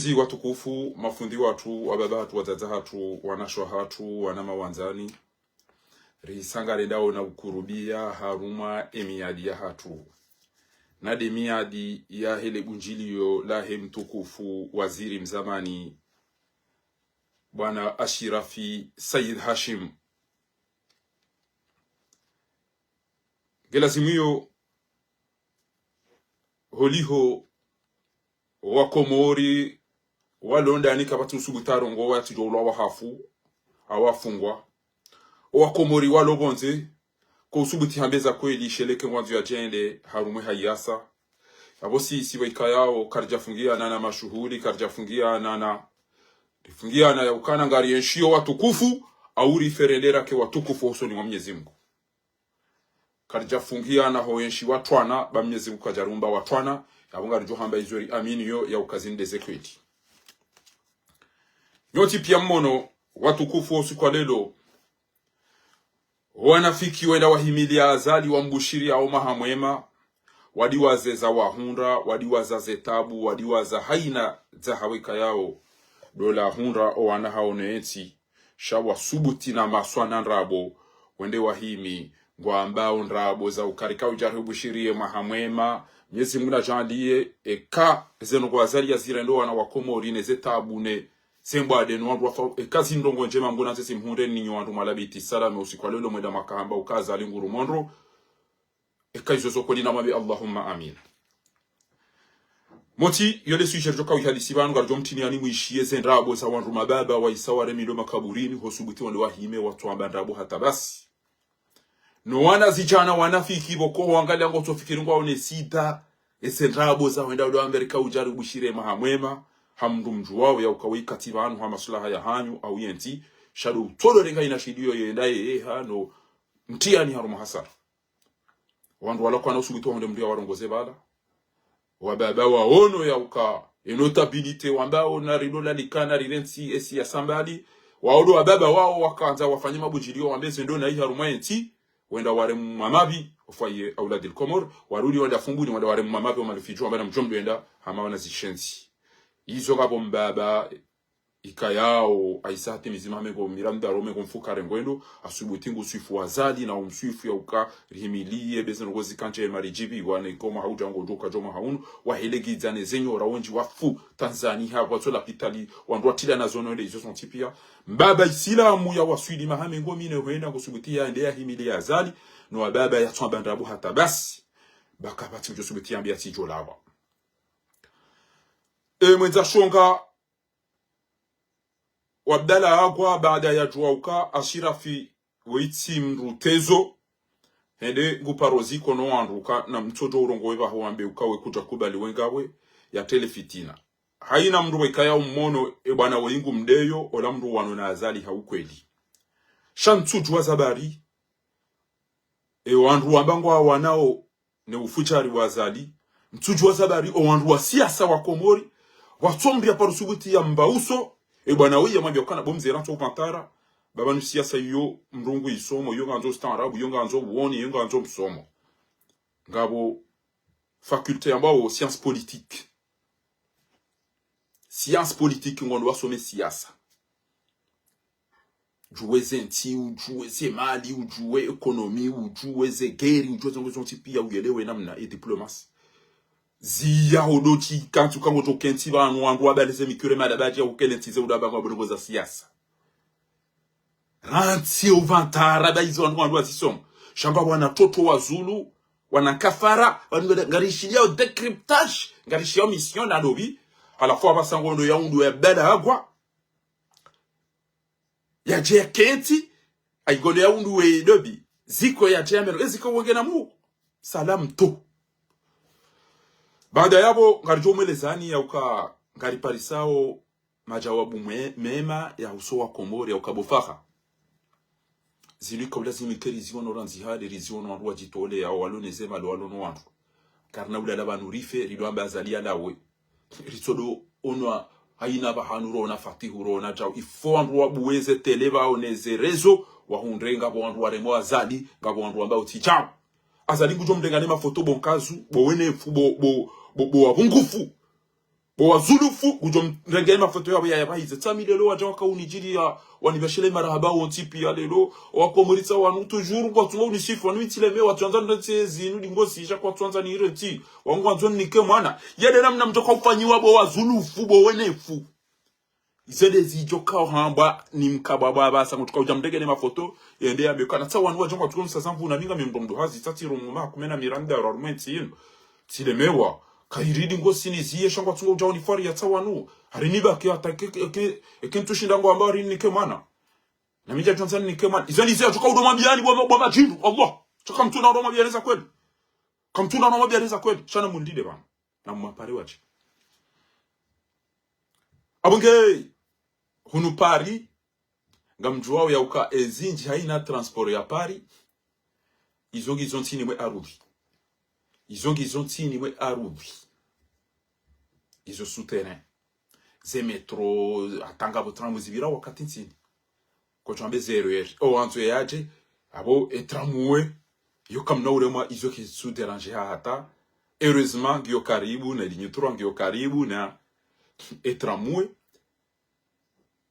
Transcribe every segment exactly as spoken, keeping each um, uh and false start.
Zi watukufu, mafundi watru, wababa hatru, wadzadze hatru, wanashe hatru, wana mawandzani. Risa ngarendao na ukurubia harumwa emiyadi yahatru. Na nde miyadi yahe le bundjilio lahe mtukufu waziri mzamani, bwana Ashirafi Said Hashim. Nge lazimu iyo holiho owakomori walo ndani kapvatsi usubuti arongowe, yatsidjo ulwa wahafu, au afungwa. Owakomori walo pvondze, ko usubuti hamba eza kweli, sheleke ngwandzo yadjende harumwa e hayasa. Yapvo sisi pvo ikayao, karidjafungiana na mashuhuli, karidjafungiana na, rifungiana ya ukana ngarienshio watukufu, au riferendera ke watukufu hosoni mwa Mwenyezi Mungu. Karidjafungiana ho enshi watwana, ba Mwenyezi Mungu kadjarumba watwana, yapvo ngaridjo hamba izo riamini yo ya uka zinu nde ze kweli. Nyontsi pia mmono, watukufu, wo usiku wa lelo, wanafiki wenda wahimilia Azali wambushiriao maha mwema, wadiwaza eza wahundra, wadiwaza ze tabu, wadiwaza haina za hawe ikayao, ndo la hundra owana hao ne entsi, sha wasubuti na maswa na ndrabo, wende wahimi, ngwambao ndrabo za uka rika udja rihubushirie maha mwema, Mwenyezi Mungu nadjaanlie, eka zeno ngwa Azali yazirendo wana wa Komori ne ze tabu ne ze mbwade no wandru wafa, eka zi ndrongo ndjema Mungu nandze zimhundre ninyi wandru mwalabiti salama usiku wa lelo mwenda mwakahamba uka Azali nguru mondro, eka izo zo kweli namwambe Allahumma amin. Moti, yo le sujet ridjo kauyihadisi pvanu, ngaridjo mtiniani mwishiye ze ndrabo za wandru mababa waisa waremilwa makaburini, ho usubuti wende wahime, watsuamba ndrabo hata basi. No wanazidjana wanafiki pvoko, wangalia ngotsofikiri ngwaone sida, eze ndrabo za wenda udo Amerika udja rihubushirie maha mwema, ha mndru mdjuwao ya uka we ikati pvanu ha maslaha ya hanyu, au yentsi, sha ndo utsolo renga ina shidio yenda ye hano, mtihani harumwa hasara. Wandru wala kwana usubuti wahundre mndru ya warongoze pvala. Wababa waono ya uka, e notabilité wambao na rilola likana rirentsi esi ya sambali. Waono wababa wao wakandza wafanye mabundjilio wambe ze ndo na iharumwa entsi. Wenda waremwa mapvi, ofwaye Auladil Komor, warudi wenda Fumbuni, wenda waremwa mapvi, wa malufidjo, wamba na mdjo mdru wenda, hama wana zishenzi. Izo kapvo mbaba, ikayao, aisa hatimizi maha mengo miraru, mengo mfukare ngwendo, asubuti ngu swifu wa Azali na umswifu ya uka rihimilie, be ze ndrongo zika ndjema ridjipvi, wane koma haudja ngo djoka djoma haunu, wahelegidza ne ze nyora wendji wafu, Tanzania, kwatso lapitali, wandru watila na zono nde izo zontsi pia. Mbaba Isilamu ya waswili maha mengo mine hwenda ngu subuti ya ende yahimilie Azali, no wababa yatsuamba ndrabo hata basi, ba kapvatsi udjo subuti yambe yatsidjo lawa. E mwendza shonga, Abdallah Agwa baada ya djuwa uka Ashirafi weitsi mndru tezo, hende ngu paro ziko no wandru uka na mtsodjo urongowe pvaho wambe uka we kudja kubali we ngawe, yatele fitina. Haina mndru we ikayao mmono e bwana we ingu mdeyo, ola mndru wano na Azali ha ukweli. Sha ntsudjuwa zabari, e wandru wamba ngwawanao ne ufudjari wa Azali, ntsudjuwa zabari o wandru wa siasa wa Komori, watsomria paro subuti ya mbauso, e bwana we yamwambia ukana bo mze rantso upantara, baba nu siasa iyo mndru ngu isomo, iyo ngandzo ustaarabu, iyo ngandzo uwoni, iyo ngandzo msomo. Ngapvo faculté yambwao science politique. Science politique ngondo wasome siasa. Udjuwe ze ntsi, udjuwe ze mali, udjuwe économie, udjuwe ze guerre, udjuwe ze ndrongo zontsi pia uyelewe namna e diplomatie. Ziya hodo tsi kantsi uka ngodjo kentsi pvanu wandru wabale ze mikure madabadji ya ukele ntsi ze udaba ngwa bonongo za siasa. Rantsi upantara ba izo wandru wandru wazisoma. Sha ngwa wana toto wa zulu, wana kafara, wanu ngari, ngarishiliao décryptage, ngarishiliao mission na dobi. Halafu apvasa ngondo ya undru ya Abdallah Agwa. Yadje yakentsi, ayi ngondo ya undru we dobi. Ziko yadje ya mero, e ziko wenge na mu. Salam tu. Baada yapvo, ngaridjo mwelezani ya uka, ngariparisao, majawabu mwe-, mema ya uso wa Komori ya uka bo faha. Zinu ika ulazimu ike riziono randzi hale, riziono wandru wadjitole ya walo ne ze mali walo no wandru. Karina ulala pvanu rife, rido amba Azali yalawe. Ritsodo onwa haina pvahanu rona fatihu rona djau. Ifo wandru wabuwe ze télé pvao ne ze réseaux, wahundre ngapvo wandru waremwa Azali, ngapvo wandru wamba utsi djau. Azali ngudjo mrengane mafoto bo nkazu, bo wenefu, bo, bo, bo, bo wapvungufu. Bo wazulufu, ngudjo mrenge mafoto yapvo ya yapvahize. Tsami lelo wadja waka unidjiliya, wanipveshele marahaba wontsi piya lelo. Wakomori tsa wanu, toujours, ngwatsunga unisifu, wanu itsi lemewa, tsandza nirentsi ezinu, ndingo sisha kwatsuandza nirentsi. Wangu wandzo nike mwana. Yede namna mdjoka ufanyiwa bo wazulufu, bo wenefu. Izo nde zidjoka uhambwa ni mkabwa bwa basa, ngudjoka udja mrenge ne mafoto, yende yambe kana tsa wanu wadja ngwatsunga unisaza nvuu na mi ngami mdru mdru hazi, tsa tsi romo ma kumena miranda ya rarumwe ntsi yinu. Tsilemewa, kayiridi ngo siniziye, sha ngwatsunga udja unifwari ya tsa wanu. Hari nibaki hata ke, ke, ke, ke ntsushinda ngwamba hari nike mwana. Na mi ndja tsandza nike mwana. Izo niziye, djoka udo mwambiyani bo, bo madjindu, Allah. Djoka mtsuna udo mwambiyani za kweli. Kamtsuna udo mwambiyani za kweli. Sha na mundide pvanu. Na mwapare wadje. Apvo nge, hunu Paris, ngamdjuwao yauka ezindji haina transport ya Paris, izo ngizo ntsini mwe arudhi. Izo ngizo ntsini mwe arudhi. Izo souterrain. Ze métro, hata ngapvo tram zipvira wakati ntsini. Kotsu ambe ze R E R. O wandzo yadje, apvo e tramway, yo kamna uremwa izo ke sous-déranger ha hata. Heureusement, ngiyo karibu, na ligne trois ngiyo karibu, na e tramway.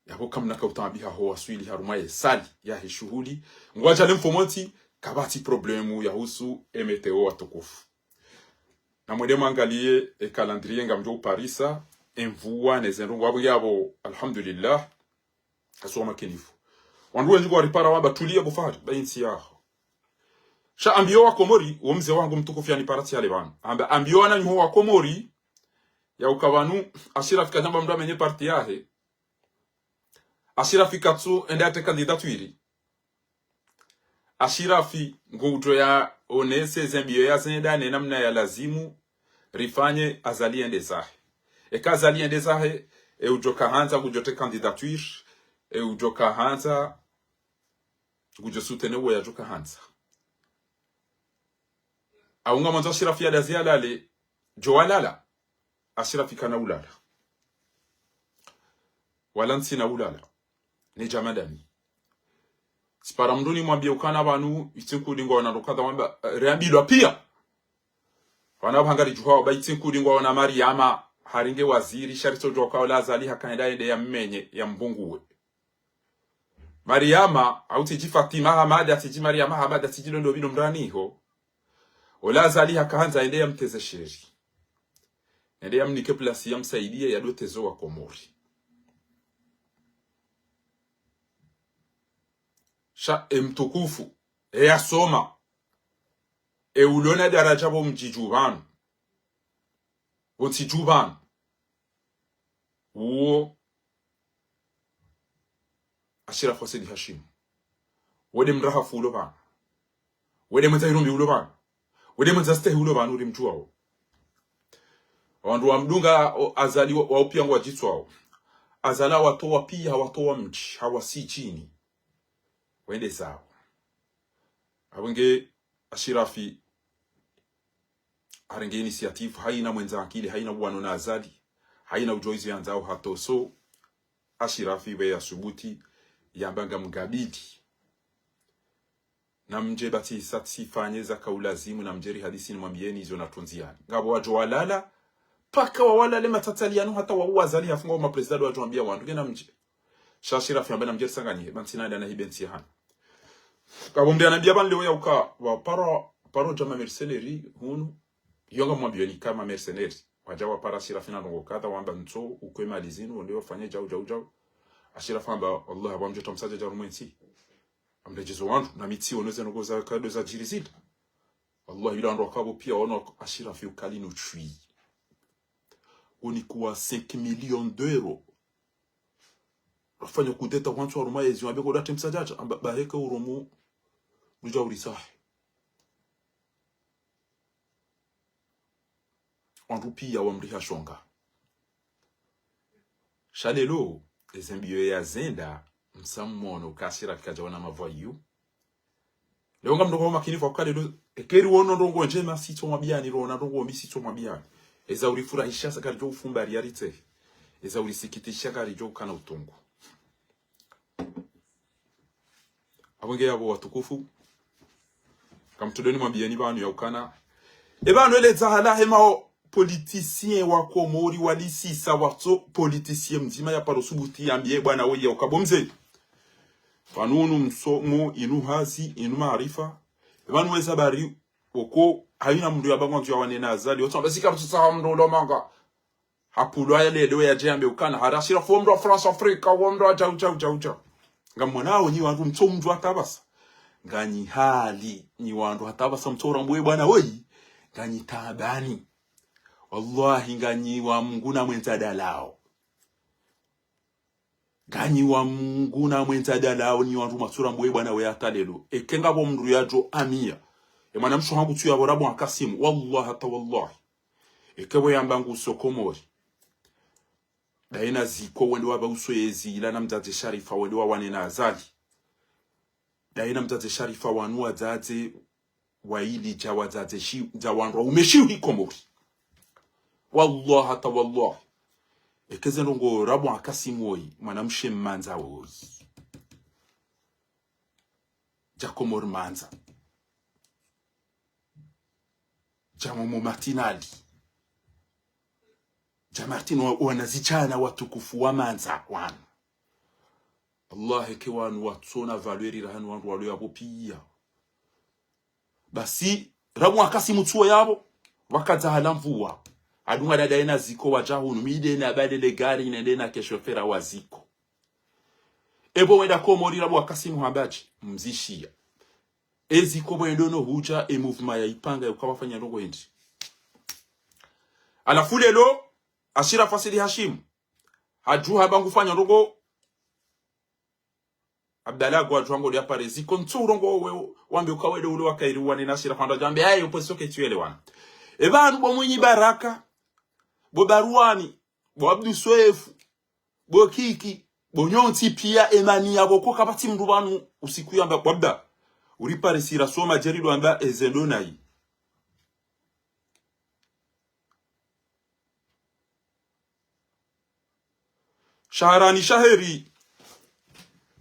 Yapvo kamna ka utaabiha ho waswili harumwa ye salle yahe shuhuli. Ngwadja le mfomontsi, kapvatsi problème yahusu e météo watukufu. Na mwende mwangaliye e calendrier ngamdjo uparisa, e mvua, ne zendrongo apvo yapvo, alhamdulillah. Hasuwa makinifu. Wandru wendji ngwaripara wamba tuliya bo Fahari, ba intsi yaho. Sha ambiyo wakomori, wo mze wangu mtukufu yanipara tsi hale pvanu. Amba ambiyo wananyaho wakomori, yauka pvanu, Ashirafi kadjamba mdru amenye parti yahe. Ashirafi katsu ende yatre candidature. Ashirafi ngudjo yaonese ze mbiyo ya zenda ne namna ya lazimu rifanye Azali yende zahe. Eka Azali yende zahe, e udjo kahandza ngudjo tre candidature, e udjo kahandza ngudjo soutenir wo yadjo kahandza. Au ngamwandzo Ashirafi yadazi yalale, djo walala. Ashirafi kana ulala. Wala ntsina ulala. Ne djama ndami. Tsipara mndru nimwambiye ukana pvanu, itsi nkudi ngwaona ndo kadha wamba, eh, reambilwa piya. Pvanu pvanga ridjuhao, ba itsi nkudi ngwaona Mariama, hari nge waziri, sha ritsodjuwa uka ola Azali haka henda yende yammenye, yambunguwe. Mariama, au tsidji Fatima Hamada, tsidji Mariama Hamada, tsidji londo pvilo mrani ho. Ola Azali haka handza yende yamteze sheri. Yende yamnike plasi yamsaidiye yadoteze wakomori. Sha e mtukufu, e yasoma, e ulona daraja pvo mdji dju pvanu. Pvo ntsi dju pvanu. Uwo Ashirafi wa Said Hashim. Wende mrahafu ulo pvanu. Wende mwendza irumbi ulo pvanu. Wende mwendza stehi ulo pvanu uri mdjuwao. Wandru wamdunga o Azali wa, wa upiya ngwadjitswao. Azali hawatowa piya, hawatowa mdji, hawasijini. Wende zawo. Apvo nge Ashirafi harenge initiative, haina mwendza akili, haina uwano na Azali, haina udjuwa izo yandzao hatoso, Ashirafi pve yasubuti, yamba ngamgabili. Na mdje batsi sa tsifanye za kaulazimu, na mdje rihadisi nimwambiyeni izo na tunzi yani. Ngapvo wadjo walala, paka wawalale matsatsaliyano hata wauwa Azali hafunga wo maprezida ndo wadjo wambiya wandru, nge na mdje. Sha Ashirafi yamba na mdje risanganyihe, ba ntsina nda na hibe ntsi ya hanu. Kapvo mdru yanambiya pvanu leo yauka, wapara, paro dja ma mercenaires, hunu, yo ngamwambiyoni ka ma mercenaires. Wadja wapara Ashirafi na ndrongo kadha wamba ntso, ukwe mali zinu, wende wafanye djau, djau, djau. Ashirafi hamba, wallah, apvo mdjo tamsaje dja rumwe ntsi. Amredjezo wandru, na mi tsiono ze ndrongo za kado zadjiri zila. Wallah, ila wandru wakapvo piya wano Ashirafi ukali no tswi. Woni kuwa cinq millions d'euros. Rafanya kudeta wantsu harumwa yezi, wambe koda temsa djadja, amba baheke uromo, nudja urisahe. Wandru piya wamriha shonga. Sha lelo, eze mbiyo ya zenda, msa mmono ka Ashirafi kadja wana mavoyous. Leo ngamdjo kwa makini fwa kale lo, eka riwono ndrongo ndjema sitso mwambiyani, riwona ndrongo mbi sitso mwambiyani. Eza urifurahisha sa karidjo ufumba riyaritse. Eza urisikitisha karidjo ukana utungu. Apvo nge yapvo watukufu. Kamtsudoni mwambiyeni pvanu yaukana. E pvanu ele dzaha lahe mao politicien wa Komori walisisa watso politicien mdzima ya paro subuti yambiye bwana woyi ya ukabo mze. Pvanu unu msomo, inu hazi, inu maarifa. Pvanu weza bari oko, hayina mndru ya bangwa nzu ya wane na Azali. Otso amba zika mtsisa mndru ulo manga. Hapvulwa ya lele we ya dje yambe ukana. Hari Ashirafi wo mndru wa France Africa, wo mndru wa djau, djau, djau, djau. Ngamwonao nyi wandru mtso mndru wa tabasa. Nganyi hali, nyi wandru wa tabasa mtso rambuwe bwana woyi. Nganyi tabani. Wallahi nganyi wa Mungu na mwendza dalao. Nganyi wa Mungu na mwendza dalao nyi wandru mwatso rambuwe bwana we hata lelo. Eke ngapvo mndru ya djo amia. E mwana mshe hangu tsu ya pvo Rabu Kasimu. Wallahi hata wallahi. Eke pvo yamba nguso Komori. Daye na Ziko wende wapva uso yezi ila na mdzadze Sharifa wende wawane na Azali. Daye na mdzadze Sharifa wanu wadzadze waili dja wadzadze shi, dja wandru waume shiwi Komori. Wallahi hata wallahi. Eke ze ndrongo Rabu Kasimu woyi, mwana mshe Mandza woyi. Dja Komori Mandza. Dja Momo Martinali. Dja Martin wa, wana zidjana watukufu wa Mandza wanu. Allah eke wanu watsona valeur rahanu wandru walo yapvo piya. Basi, Rabu Kasimu tsuwo yapvo, wakadza hala mvua. Adunga dada ena Ziko wadja hunu, mi nde na balele gari, nende na ke shofera wa Ziko. Epvo wenda Komori Rabu Kasimu hamba dje, mzishiya. Ezi Komori ndo no hudja, e mouvement ya ipanga, ya ukawafanya ndrongo hindri. Halafu lelo, Ashirafi Said Hashim. Hadjuha hamba ngufanya ndrongo. Abdallah Gwadjwango dia Paris. Kontsu urongo we, wambe uka wende ulo wakairi wane na Ashirafi ndo djambe, ayo, pwe soke tsuwele wana. E pvanu bo Mwinyi Baraka, bo Barwani, bo Abdu Swefu, bo Kiki, bo nyontsi piya emani yapvo ko kapvatsi mndru pvanu usiku yamba kwabda. Uri Paris irasoma djeri ndo amba eze ndo nayi. Shaharani Shaheri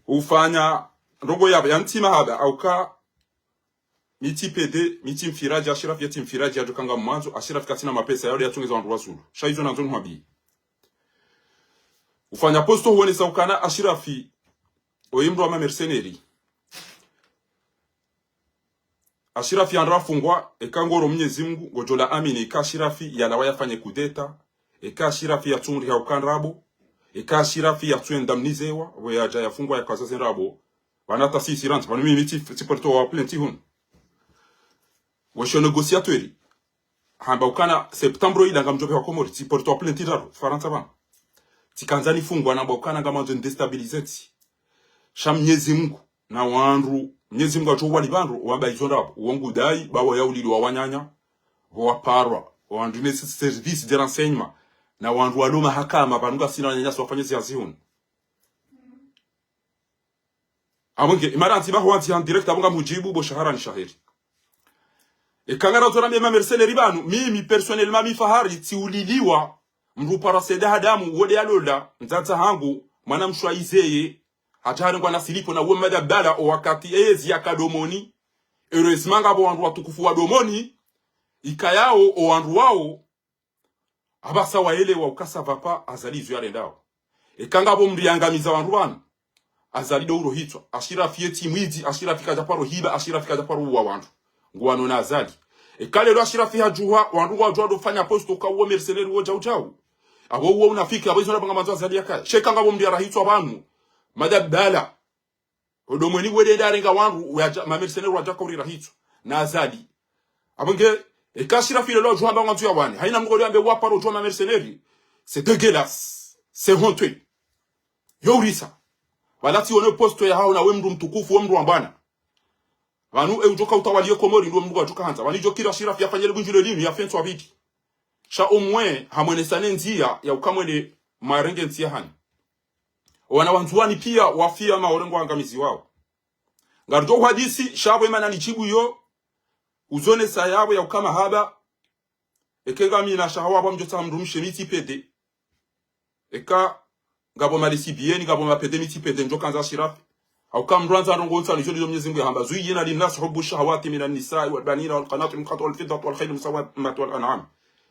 ufanya ndrongo yapvo ya ntima haba, hauka mi tsi pede, mi tsi mfiradji, Ashirafi ya tsi mfiradji, yadjo kanga mwandzo, Ashirafi katsina mapesa, yao nde yatsongeza wandru wa zulu. Sha izo nandzo nuhwambiye. Ufanya posto huonesa ukana Ashirafi, oyi mndru wa ma mercenaires. Ashirafi yandra fungwa, eka ngoro Mnyezi Mungu, ngodjo la amini, eka Ashirafi yalawa yafanye kudeta, eka Ashirafi yatsu mriha uka ndrabo, eka Ashirafi yatsu enda mnizewa, pvo yadja yafungwa yakaza ze ndrabo, pvanu hata sisi randzi, pvanu mimi tsi, tsi porto wa plainte hunu. Wesho négociateur, hamba ukana septembre ila ngamdjo pveha Komori, tsi porto wa plainte ndraru, Farantsa pvanu. Tsikandza nifungwa namba ukana ngamandzo ndéstabiliser ntsi. Sha Mnyezi Mungu, na wandru, Mnyezi Mungu hadjo wali pvandru, wamba izo ndrabo, uwo ngu dayi, bawa ya ulili wa wananya, pvo waparwa, wandru ne service de renseignement, na wandru walo mahakama, pvanu ngasina wananya si wafanye zihazi hunu. Apvo nge, imara ntsi baho wandzi en direct, apvo ngamhudjibu, bo Shaharani Shaheri. Eka ngarandzo rambe ma mercenaires pvanu, mimi personnellement mi Fahari, tsi uliliwa, mndru para senda hadamu, wo nde yalola, mdzadze hangu, mwana mshe wa izeye, hata harengwa na silipo na uwe madabala o wakati ezi yaka Domoni. Heureusement ngapvo wandru watukufu wa Domoni, ikayao o wandru wao, apvasa waelewa uka ça va pas Azali izo yarendao. Eka ngapvo mndru yangamiza wandru pvanu, Azali ndo uro hitswa. Ashirafi ye tsi mwidzi, Ashirafi kadja paro hiba, Ashirafi kadja paro uwa wandru. Nguwano na Azali. Eka lelo Ashirafi hadjuha, wandru ngwadjuwa ndo fanya posto uka uwo mercenaire wo djau djau. Apvo uwo unafiki, apvo izo ndrabo ngamandzo Azali yakaye. Sha eka ngapvo mndru yarahitswa pvanu, madabala. O Domoni wende nda yarenga wandru, wadja, ma mercenaires wadja kaurira hitswa. Na Azali. Apvo nge, eka Ashirafi lelo djuwa hamba ngwandzo yawane. Hayina mndru yambe waparo djuwa ma mercenaires. C'est dégueulasse. C'est honteux. Yo urisa. Pvala tsi wone posto yahaho na we mndru mtukufu, we mndru wa mbwana. Pvanu e udjoka utawaliye Komori ndo mndru wadjoka handza. Pvanu idjo kiri Ashirafi yafanye le gunjilo linu, yafe ntsu abidi. Sha omwe, hamwenesa ne ndziya ya uka mwende mwarenge ntsi yahanyu. Owana wa Ndzuwani piya wafiya Maore ngwaangamiziwao. Ngaridjo uhadisi, sha apvo imana nidjibu yo, uzonesa yapvo ya uka mahaba, eke ngamina shahawa apvo mdjotsaha mndru mshe mi tsi pede. Eka ngapvo ma lesbiennes, ngapvo ma pede mi tsi pede, mdjokandza Ashirafi. Hauka mndru andza ndrongo ntsanu, izo ndizo Mnyezi Mungu yahamba. زين للناس حب الشهوات من النساء والبنين والقناطير المقنطرة والفضة والخيل المسومة والأنعام.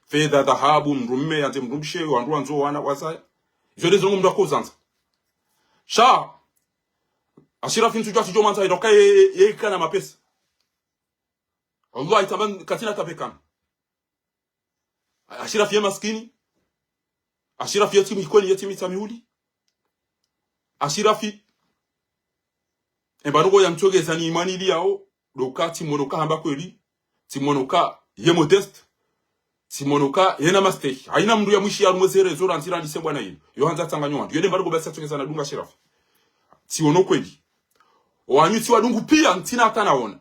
Fedha, dhahabu, mdrume, yandze mdrumshe, wandru wandzo wana, wazaya. Izo nde zo ngo mdru akozandza. Sha, Ashirafi ntsudjuwa tsidjo mwandza, iroka ye, ye, ye kana mapesa. Wallahi, tamba, katsina tabe kana. Ashirafi ye maskini. Ashirafi ye timi Ikweni, ye timi Tsamihuli. Ashirafi. Emba ndrongo ya mtsogeza ni imani ili yao. Ndo uka tsimwono uka hamba kweli. Tsimwono uka ye modeste. Tsimwono uka yena mastehi. Haina mndru ya mwishi ya rumwezere zo randzi randise mbwana yinu. Yo handza tsanganyo wandru. Yo nde mba ndrongo basi atsogeza na dunga Ashirafi. Tsiono kweli. Wanyu tsiwadungu pia, ntsina hata naona.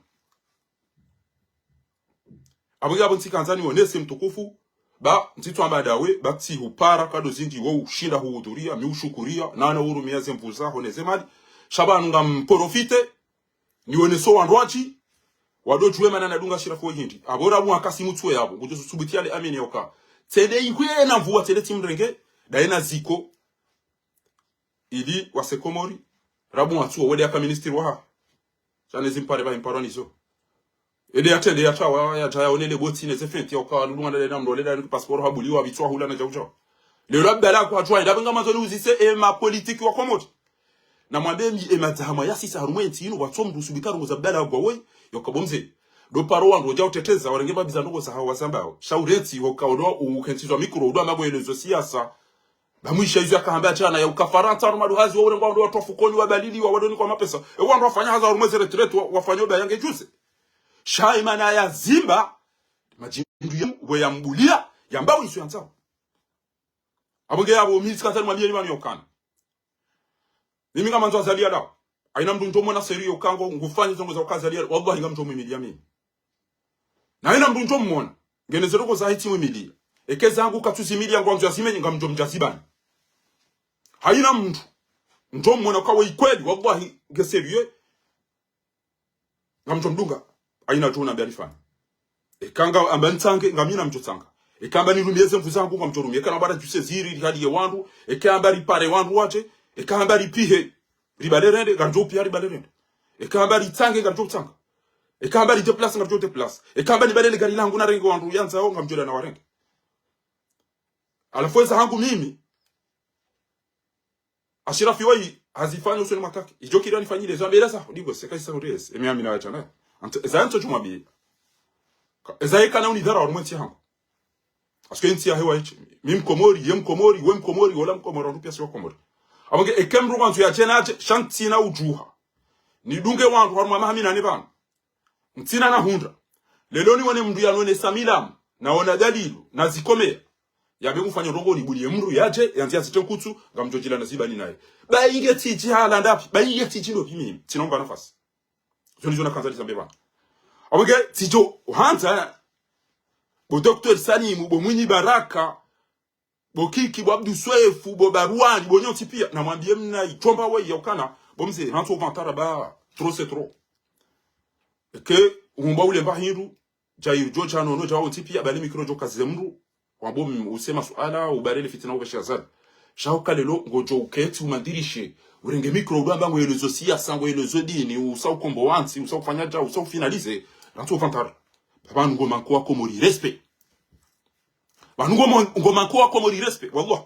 Apvo nge apvo ntsikandza niwonese mtukufu, ba ntsitwamba ndawe, ba tsihupara kado zindji wo ushinda huhudhuria, mi ushukuria, nana urumia ze nvu zaho ne ze mali. Sha pvanu ngamprofite, niwonese wandru wandji, wado djuwe mana nadunga Ashirafi wo hindri. Apvo rabu wakasi mutsuwe apvo, ngudjo subuti yale amini yoka. Tsende ihwe na nvu wa tsende tsimrenge, ndaye na ziko, ili wase Komori, rabu watsuwa wende yaka ministri waha. Sha ne zimpare pva imparwa nizo. Ende yatrende yatsawa, yadja yaone le boti ne ze fenti, yauka walulunga ndale na mndru le ndale ni pasiporo habuliwa, pvitswa hula na djau djau. Leo labda la kwa djuwa, ndapvo ngamwandzo niuzise e mapolitiki wa Komori. Namwambe mi e madzahamwa ya sisa harumwa entsi inu, watso mndru usubika ndrongo za bala gwa woyi, yauka bo mze. Ndo paro wandru wadja uteteza, warenge babiza ndrongo za hawa zambao. Sha urentsi, hoka udo, ukentsizwa mikro, udo amago yelezo siasa. Ba mwisha izo yakahamba tsana yauka Farantsa, harumwa duhazi wa urengwa wandru watru wa fukoni, wabalili, wa wadoni kwa mapesa. E wandru wafanya hazi harumwa ze retraite, wa, wafanya uba yange juzi. Sha imana ya zimba, madjindu ya, we yambulia, yamba wisu yandzao. Apvo nge apvo, mi tsikandza nimwambie ni pvanu yaukana. Mimi ngamwandzo Azali yalawe. Haina mndru ndjo mwona sérieux uka ngo, ngufanya zo ndrongo za uka Azali yalawe. Wallahi ngamdjo mwimilia mimi. Na haina mndru ndjo mwona. Ngena ze ndrongo zahe tsimwimilia. Eka zangu katsuzimilia ngwandzo yazimenye ngamdjo mdja zibani. Haina mndru. Ndjo mwona uka we ikweli. Wallahi nge sérieux. Ngamdjo mdunga, haina djo unambia nifanye. Eka nga amba nitsange, ngamina mdjo tsanga. Eka amba nirumie ze nvu zangu, ngamdjo rumia. Eka namba radjuse ziri, rihali ye wandru. Eka amba ripare wandru wadje. Eka amba ripihe, ribale rende, ngamdjo upiha ribale rende. Eka amba ritsange, ngamdjo utsanga. Eka amba ridéplace, ngamdjo déplace. Eka amba nibale le gari langu narenge wandru yandzao, ngamdjo enda nawarenge. Halafu eza hangu mimi, Ashirafi wayi, hazifanya usoni mwataki. Idjo kira nifanyile, zo ambela za, digo, seka isa huriyes. Emi amina wa tsana. Anto, eza anto chumwa bi. Ka-, eza yeka na unidhara wa rumwe ntsi hangu. Parce que ntsi ya hewa ichi. Mi Mkomori, ye Mkomori, we Mkomori, wola Mkomori, wandru pia si Wakomori. Apvo nge eka mndru ngwandzo yadje nadje, sha ntsina udjuha. Nidunge wandru, harumwa maha minane pvanu. Ntsina na hundra. Leo niwone mndru yanonesa milamu, naona dalilu, na zikomea. Yambe ngufanya ndrongo nibulie mndru yadje, yandzi yazitre nkutsu, ngamdjo djila na zibani naye. Ba inge tsidji hala ndapvi, ba inge tsidji ndopvi mimi. Tsina umba nafasi. Zo ndizo nakandza nizambe pvanu. Apvo nge, tsidjo, handza, bo Docteur Salimu, bo Mwinyi Baraka, bo Kiki, bo Abdou Soefo, bo Barwani, bo nyontsi pia. Namwambie mna itromba we yaukana, bo mze, rantso vantara ba, trop c'est trop. Eke, umba ule mba hindru, dja irdjo dja nono, dja wontsi pia, bali mikro djo kazize mndru, wambo m-, usema suala, ubarele fitina, ubeshi Azali. Sha uka leo, ngodjo uketsi, umandirishe, urenge mikro, udo amba ngo yelezo siasa, ngo yelezo dini, usa ukombo wantsi, usa ufanya dja, usa ufinalize, rantso vantara. Pvanu ngo manko wa Komori respect. Pvanu ngo mo-, ngo manko wa Komori respect, wallah.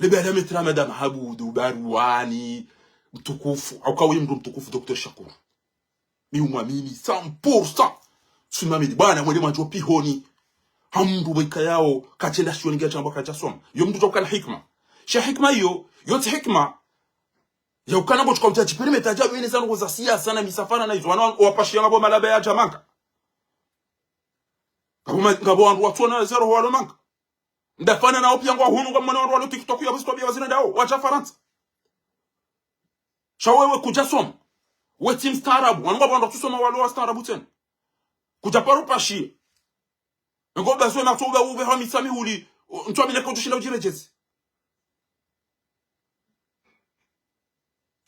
Lebe ala metra madame Habudu, Barwani, mtukufu, hauka we mndru mtukufu, Docteur Shakuru. Mi umwamini, cent pour cent. Tsimwamini, bwana, mwende mwandjo pihoni. Ha mndru weka yao, katsenda shioni ngia shamba kadjasoma. Yo mndru djaukana hikima. Sha hikima iyo, yo tsi hikima. Yaukana ngo tsuka udja djiperimeta dja wene za ndrongo za siasa na misafara na izo. Wana wa-, wapashia ngapvo malaba ya djamanga. Ngapvo ma-, ngapvo wandru watsona zero walo manga. Ndafana nao pia ngwa hunu ngamwona wandru walo TikTok ya buzitwa bia wazina ndao, wadja Farantsa. Sha wewe kudjasoma. We tsi mstaarabu, wanu ngapvo wandru watsusoma walo wastaarabu tsena. Kudjaparo pashia. Ngo bazwe na tsoga uve ha mitsa mihuli, ntsu amine kudjushinda udjiredjezi.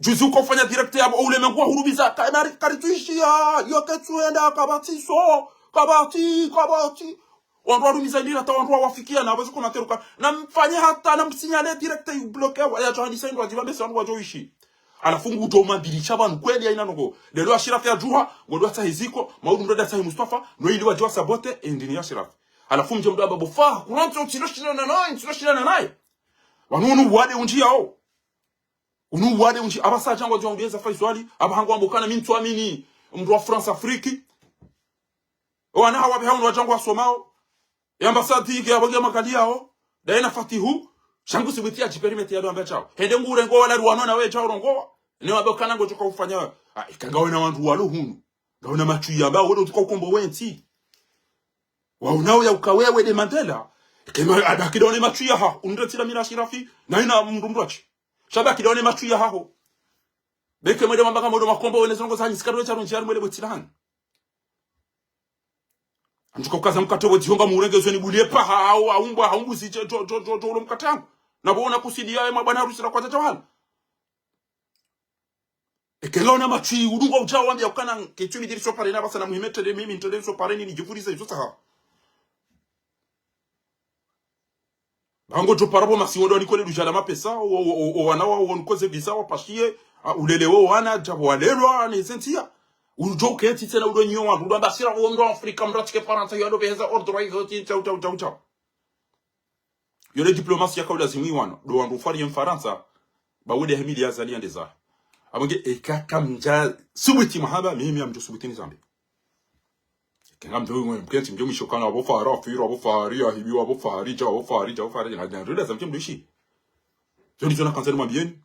Juzi uka ufanya direct yapvo, o ulemengu wahurubiza, ka-, mari-, karitsuishia, yo ketsuenda, kapvatsi so, kapvatsi, kapvatsi. Wandru warumiza ndira, hata wandru wawafikia, na wazo commentaire uka, na mfanye hata, na msignale direct, ibloqué, wa-, yadjo handisa indru wadjiba, bese wandru wadjo ishi. Halafu ngudjo umambirisha pvanu kweli haina ndrongo. Leo Ashirafi yadjuha, ngodjo watsaha iziko, maudu mndru ndatsahi Mustafa, no ili wadjo wasabote, e ndini ya Ashirafi. Halafu mdje mdru amba bo Faha, kuranto, ntsidjo shindana naye, ntsidjo shindana naye. Wanu unu wade undjiyao. Unu wade undji, apvasa django djo undjeza Faiswali, apvaha ngwambo ukana mi ntsuamini mdru wa France Afrique. Owana hawo apveha unu wadjango wasomao. E ambassade ke apvo nge makaliyao. Daye na Fatihu, sha ngu subuti ya djipérimètre ya ndo amba djao. Hende ngu urengo wala ruwano na we djao rongowa. Ne wambe ukana ngodjo ka ufanya. Ah, ika ngawena wandru walo hunu. Ngawena matswi ya mba, wedo tuka ukombowe ntsi. Waunao ya uka wewe nde Mandela. Kema abaki ndo ne matswi ya haho. Undre tsila mila shirafi. Na ina mdru mdru achi. Sha abaki ndo ne matswi ya haho. Beke mwende mambanga modo makombowe ne zilongo zanyu. Sikari we tsaro ndjiyari mwele bwe tsila hanyu. Antsuka ukaza mkatre we dzihonga murenge zweni bulie paha au, aumbwa, aumbuzi, djo, djo, djo, djo, djo, ulo mkatre hangu. Na bo ona kusidi ya, e mwa bwana harusi la kwadja djawala. Eke ngauna matswi, udunga udjao wambia ukana, ketsu mi diri so pare na basa na muhime tele mimi, ntele so pare ni nidjifurize, izo saha. Bango djo para bo masiwo ndo nikole dujala mapesa, o, o, o, o wana wa, o nikoze visa, wa pashiye, a, ulele wo wana, djabo walelwa, ne zentia. Udjo uketsi tsena udo nyo wandru, udo amba sira wo ndo Afrika, mratike Farantsa, yo ndo beheza ordre, yo ti, tau, tau, tau, tau. Yo le diplomasi ya kaula zimwi wano, ndo wandru ufari ye Mfarantsa, ba wede hemili ya zali yande zahe. Abonge, eka kamdja subuti mahaba, mimi amdjo subuti nizambe. Eka ngamdjo mwe mkentsi mdjo mwisho kana abo Fahari, afirwa abo Fahari, ahibiwa abo Fahari, dja abo Fahari, dja abo Fahari, na, na, rila za mdjo mdwishi. Zo ndizo nakandza nimwambiyeni.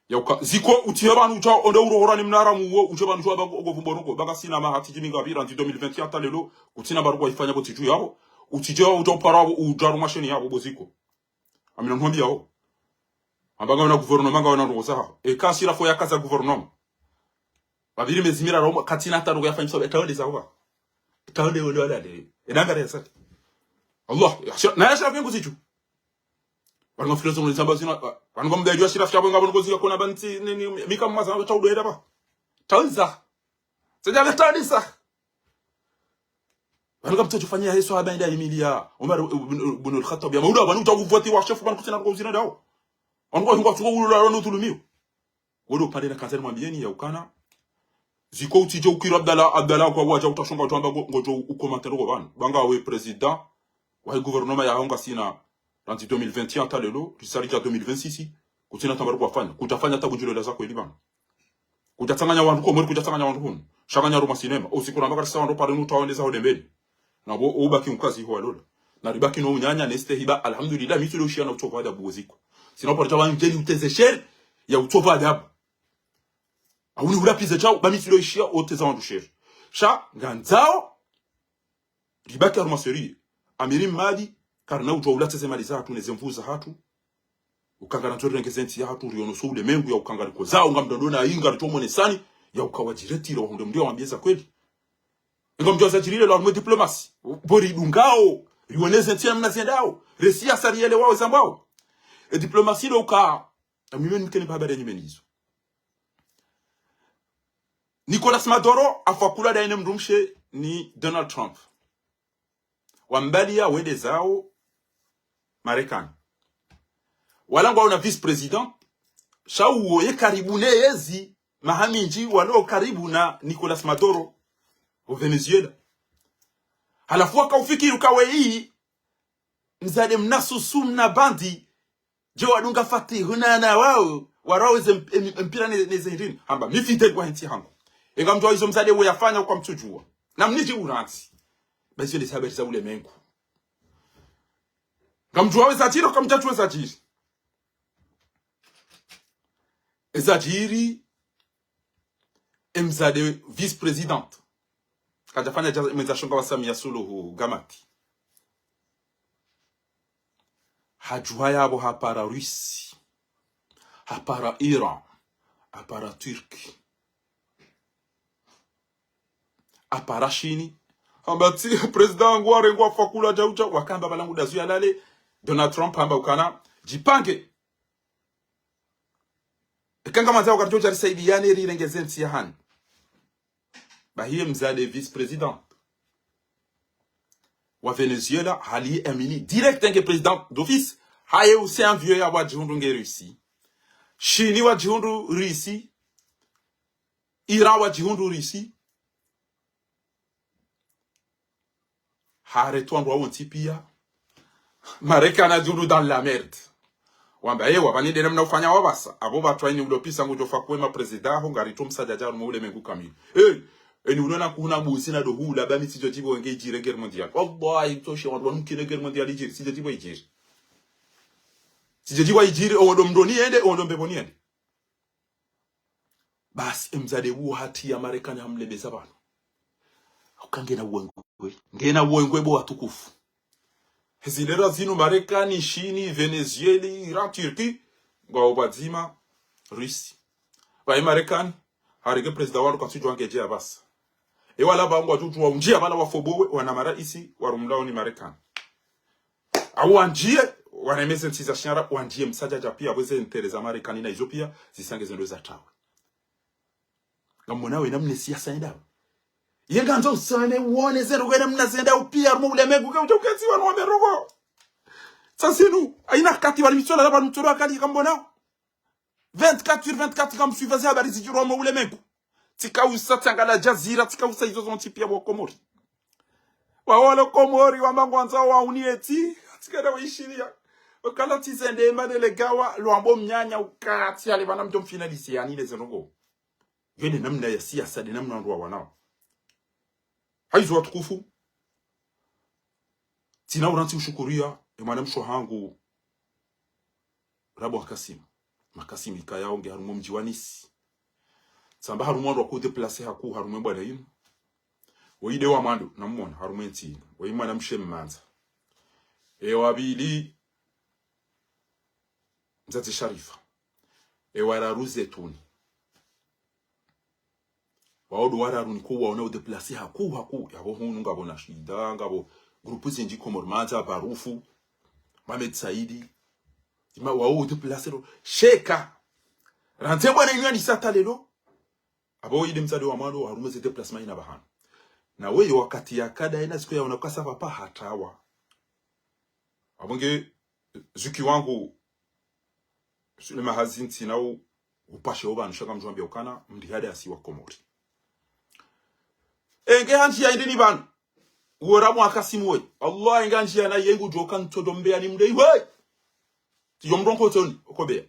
Ya uka, ziko utsiye pvanu udja, onde urohora ni mnara muwo, udje pvanu udja ba, ogo vumbo noko, baka sina maha tsi djimi ngapvi, randzi deux mille vingt hata lelo, kutsina baruku wa ifanya bo tsidju yabo, utsidje udja upara abo, udja rumasheni yabo, bo ziko. Amina nhwambi yao. Amba ngawena gouvernement, ngawena ndrongo zahawo. Eka sira fo ya kaza gouvernement. Babiri mezi miraru, katsina hata ndrongo yafanyisa, etaonde zaho ba. Etaonde wende wala de. Enangare ya sati. Allah, ya shira, na ya shira fengu zidju. Wanu nga filozo ngoni zamba zina, wanu nga mdayidji wa shira fiya bo ngabo noko zika kona ba ntsi, ni, ni, mika mwaza na taudo eda ba. Tawiza. Sedja le tawiza. Wanu nga mtsadjo fanya yeso haba enda imiliya Omar ibn, ibn al-Khattab. Ya mauda, wanu utsaha kuvoti wa shefu, wanu kutsina kwa uzina dao. Wanu kwa hunga tsuko ulula wanu utulumiyo. Wodo pande na kanzani mwambiyeni ya ukana. Ziko utsidje ukira Abdallah, Abdallah kwa wadja utashonga utwamba ngo, ngodjo ukomantero kwa pvanu. Banga we président, wahe gouvernement ya honga sina, randzi deux mille vingt et un hata lelo, risali dja deux mille vingt-six, kutsina tambaru kwa fanya. Kudja fanya tabu ndjilo la zako ili pvanu. Kudja tsanganya wandru Komori, kudja tsanganya wandru hunu. Shanganya ruma sinema. Usiku ramba katsisa wandru pare nutawa neza hodembeni. Na bo, ubaki mkazi ho walola. Na ribaki no unyanya, neste hiba, alhamdulillah, mi tsi lo ushiya na utsovu adabu wo ziko. Sina upare dja wandjeni uteze sheri ya utsovu adabu. Auni ulapize shao, ba mi tsi lo ushiya oteza wandru sheri. Sha, ngandzao, ribaki harumwa sérieux. Amiri Mmadi, karina udjuwa ulatse ze mali zahatru, ne ze nvu zahatru. Ukangara ndzo rirenge ze ntsi yahatru, riono so ulemengu ya ukangari kozao, ngamdondona inga, ritso mwonesani, ya uka wadjiretire, wahundre mndru ya wambiye za kweli. Inga mdjuwa zadjiri leo harumwa diplomasi. Bo ridungao, riwoneze ntsi ya mna zendao. Resi ya sari yele wao zambao. E diplomasi lo uka, amimeni mkeni habari ya nyimeni izo. Nicolas Maduro, afakula daine mdrumshe ni Donald Trump. Wambaliya wende zao Marekani. Wala ngwaona vice-président, sha uwo ye karibu ne yezi, maha mindji walo karibu na Nicolas Maduro, o Venezuela. Halafu waka ufikiri uka weyi, mzade mna susu mna bandi, dje wadunga Fatihu na, na wao, warawo ze mp-, em-, mpira ne, ne ze hindrini. Hamba, mi fidèle wa hentsi hangu. Enga mdjuwa izo mzade we yafanya kwa mtsudjuwa. Na mnidji urantsi. Ba izo le sababu za ulemengu. Ngamdjuwa we zadjiri, kamdjadjuwa zadjiri. E zadjiri, e mzade vice-présidente. Kadjafanya dja, mwendza shonga wa Samia Suluhu Gamati. Hadjuha yapvo hapara Russie. Hapara Iran. Hapara Turquie. Hapara Shini. Hamba tsi, président wangu warengwa fakula djau djau. Wakamba balangu dazu ya lale. Donald Trump hamba ukana. Djipange. Eka ngamwandzao wakati udjo risaidiane rirenge ze ntsi yahanyu. Bahiye mzade vice-président wa Venezuela, hali emini direct nge président d'office, haye use envoyé ya wadjihundru nge Russie. Shini wadjihundru Russie. Iran wadjihundru Russie. Haretwa ndrwa wontsi pia. Marekani adjuru dans la merde. Wamba, ewa, pvani nde namna ufanya wapvasa. Apvo pvatsu haini ulopvisa ngudjo fa kuwe ma président aho, ngaritso msadjadja harumwa ulemengu kamili. Eh, eni unaona kuhuna busi na ndo hula, ba mi tsidjo djibu wenge idjiri guerre mondiale. Wallahi, mtsoshe wandru wanu kine guerre mondiale idjiri, tsidjo djibu idjiri. Tsidjo djibu idjiri, ondo mdroni yende, ondo mbepvoni yende. Basi, emdzadze uwo hatsi ya Marekani hamlebeza pvanu. Uka ngena uwengwe. Ngena uwengwe bo watukufu. Hezi lera zinu Marekani, Shini, Venezuela, Iran, Turquie, ngwao pvadzima, Russie. Pvaye Marekani, harenge président wanu katsudjuwa ngedje ya pvasa. Ewa laba ngwadjudjuwa undjia pvala wafobowe, wana maraisi, warumlao ni Marekani. Au wandjie, waremeze ntsi za shiara, wandjie msadjadja pia, pvweze ntere za Marekani na izo pia, zisange zendo za tawe. Ngamwona we namna siasa yendao. Ye ngandzo usane uone zero we namna zendao pia harumwa ulemengu, ke udja uketsi wanu wa merongo. Sa zinu, haina kati wali mitsola, laba mitsola wakati ngamwona. Vingt-quatre sur vingt-quatre ngamswiva ze habari zidjiri harumwa ulemengu. Tsikausa tsangala Jazira, tsikausa izo zontsi pia bo Komori. Wawalo Komori, wamba ngwandzo wauni etsi, tsikada waishiliya. Okala tsizende ema delegawa, lwambo mnyanya ukatsi, ale pvana mdjo mfinalise yani le zendrongo. Yo nde namna ya siasa, nde namna wandru wawanao. Haizo watukufu. Tsina urantsi ushukuria, e mwana mshe hangu, Rabu Makasim. Makasim ikayao nge harumwa mdji wa Nice. Tsamba harumwa wandru wako déplacer hakuu harumwa mbwana inu. Woyi nde wa mwando, namwona, harumwa entsi inu. Woyi mwana mshe Mmandza. E wa pvili, Mdzadze Sharifa. E wa raru Zetuni. Wao ndo wararu niko waona udéplacer hakuu, hakuu. Yapvo hunu ngapvo Nashida, ngapvo groupe zindji Komori, Mandza, Barufu, Mohamed Saidi. Ima wao udéplacer ro. Sheka. Randzi mbwana inu ya Nice hata lelo. Apvo inde mdzadze wa mwando, harumwa ze déplacement ina pvahanu. Na weyo wakati yakada ina siku yaona ukasa pvapva hatawa. Apvo nge, zuki wangu, Sulema hazi ntsi nao upashe opvanu sha ngamdjo wambia ukana, mndru hade asi wa Komori. Enge handji ya indini pvanu. Uwo Rabu Makasim we. Allah enge handji ya na yengu djoka ntsodo mbeya ni mndru we. Tiyo mrongo tsoni, okobeya.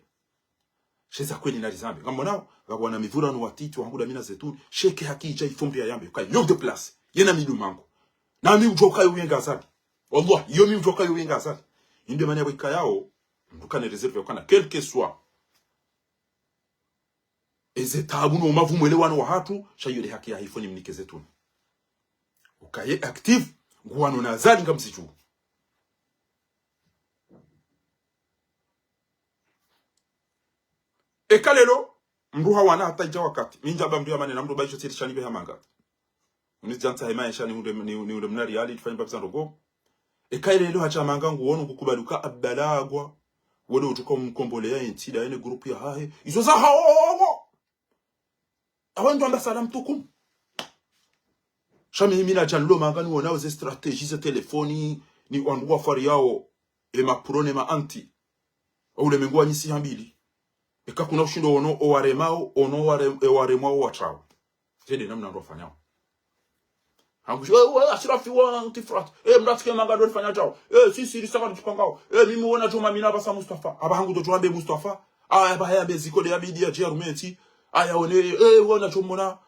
Sheza kweli nari zambe. Ngamwonao, ngapvo wana mivurano watiti, wangu damina Zetuni. Sheke haki idja ifo mbi ya yambe. Uka yo déplacer. Yena midu mangu. Na mi udjoka yo yenga zabi. Wallah, yo mi udjoka yo yenga zabi. Inde manya bwe ikayao. Mndru kane réserve ukana, quel que soit. Eze taabu no mavu mwelewano wahatru, sha yo nde haki ya hifo ni mnike Zetuni. Ukaye active, nguwano na Azali ngamzidju. Eka lelo, mndru hawana hata idja wakati. Mi ndjaba mndru ya mane na mndru baisho tsiri shani be hamanga. Unidjantsa hema yesha ni hunde, ni, ni hunde mna riali, tufanye mbapvi za ndrongo. Eka lelo hacha manga nguwono kukubali uka abalagwa. Wode utuka umkombole ya entsi nda yene groupe ya hahe. Izo za hawo. Awa ndo amba salam tukum. Sha mi mi nadja nilo manga niwonao ze stratégie ze telefoni, ni wandru wafari yao, e ma pro ne ma anti. Ulemengu wa nyisi hambili. Eka kuna ushindo ono owaremao, ono ware-, e waremwao watrao. Zende namna ndo wafanyao. Hangu, eh, we, Ashirafi wa anti-France. Eh, mndratsike manga ndo rifanya tao. Eh, sisi risaka ritupangao. Eh, mimi wona chuma mina basa Mustafa. Aba hangu ndo chuma be Mustafa. Aya, aba haya be ziko nde ya bidi ya djia rumenti. Aya, one, eh, wona chumona.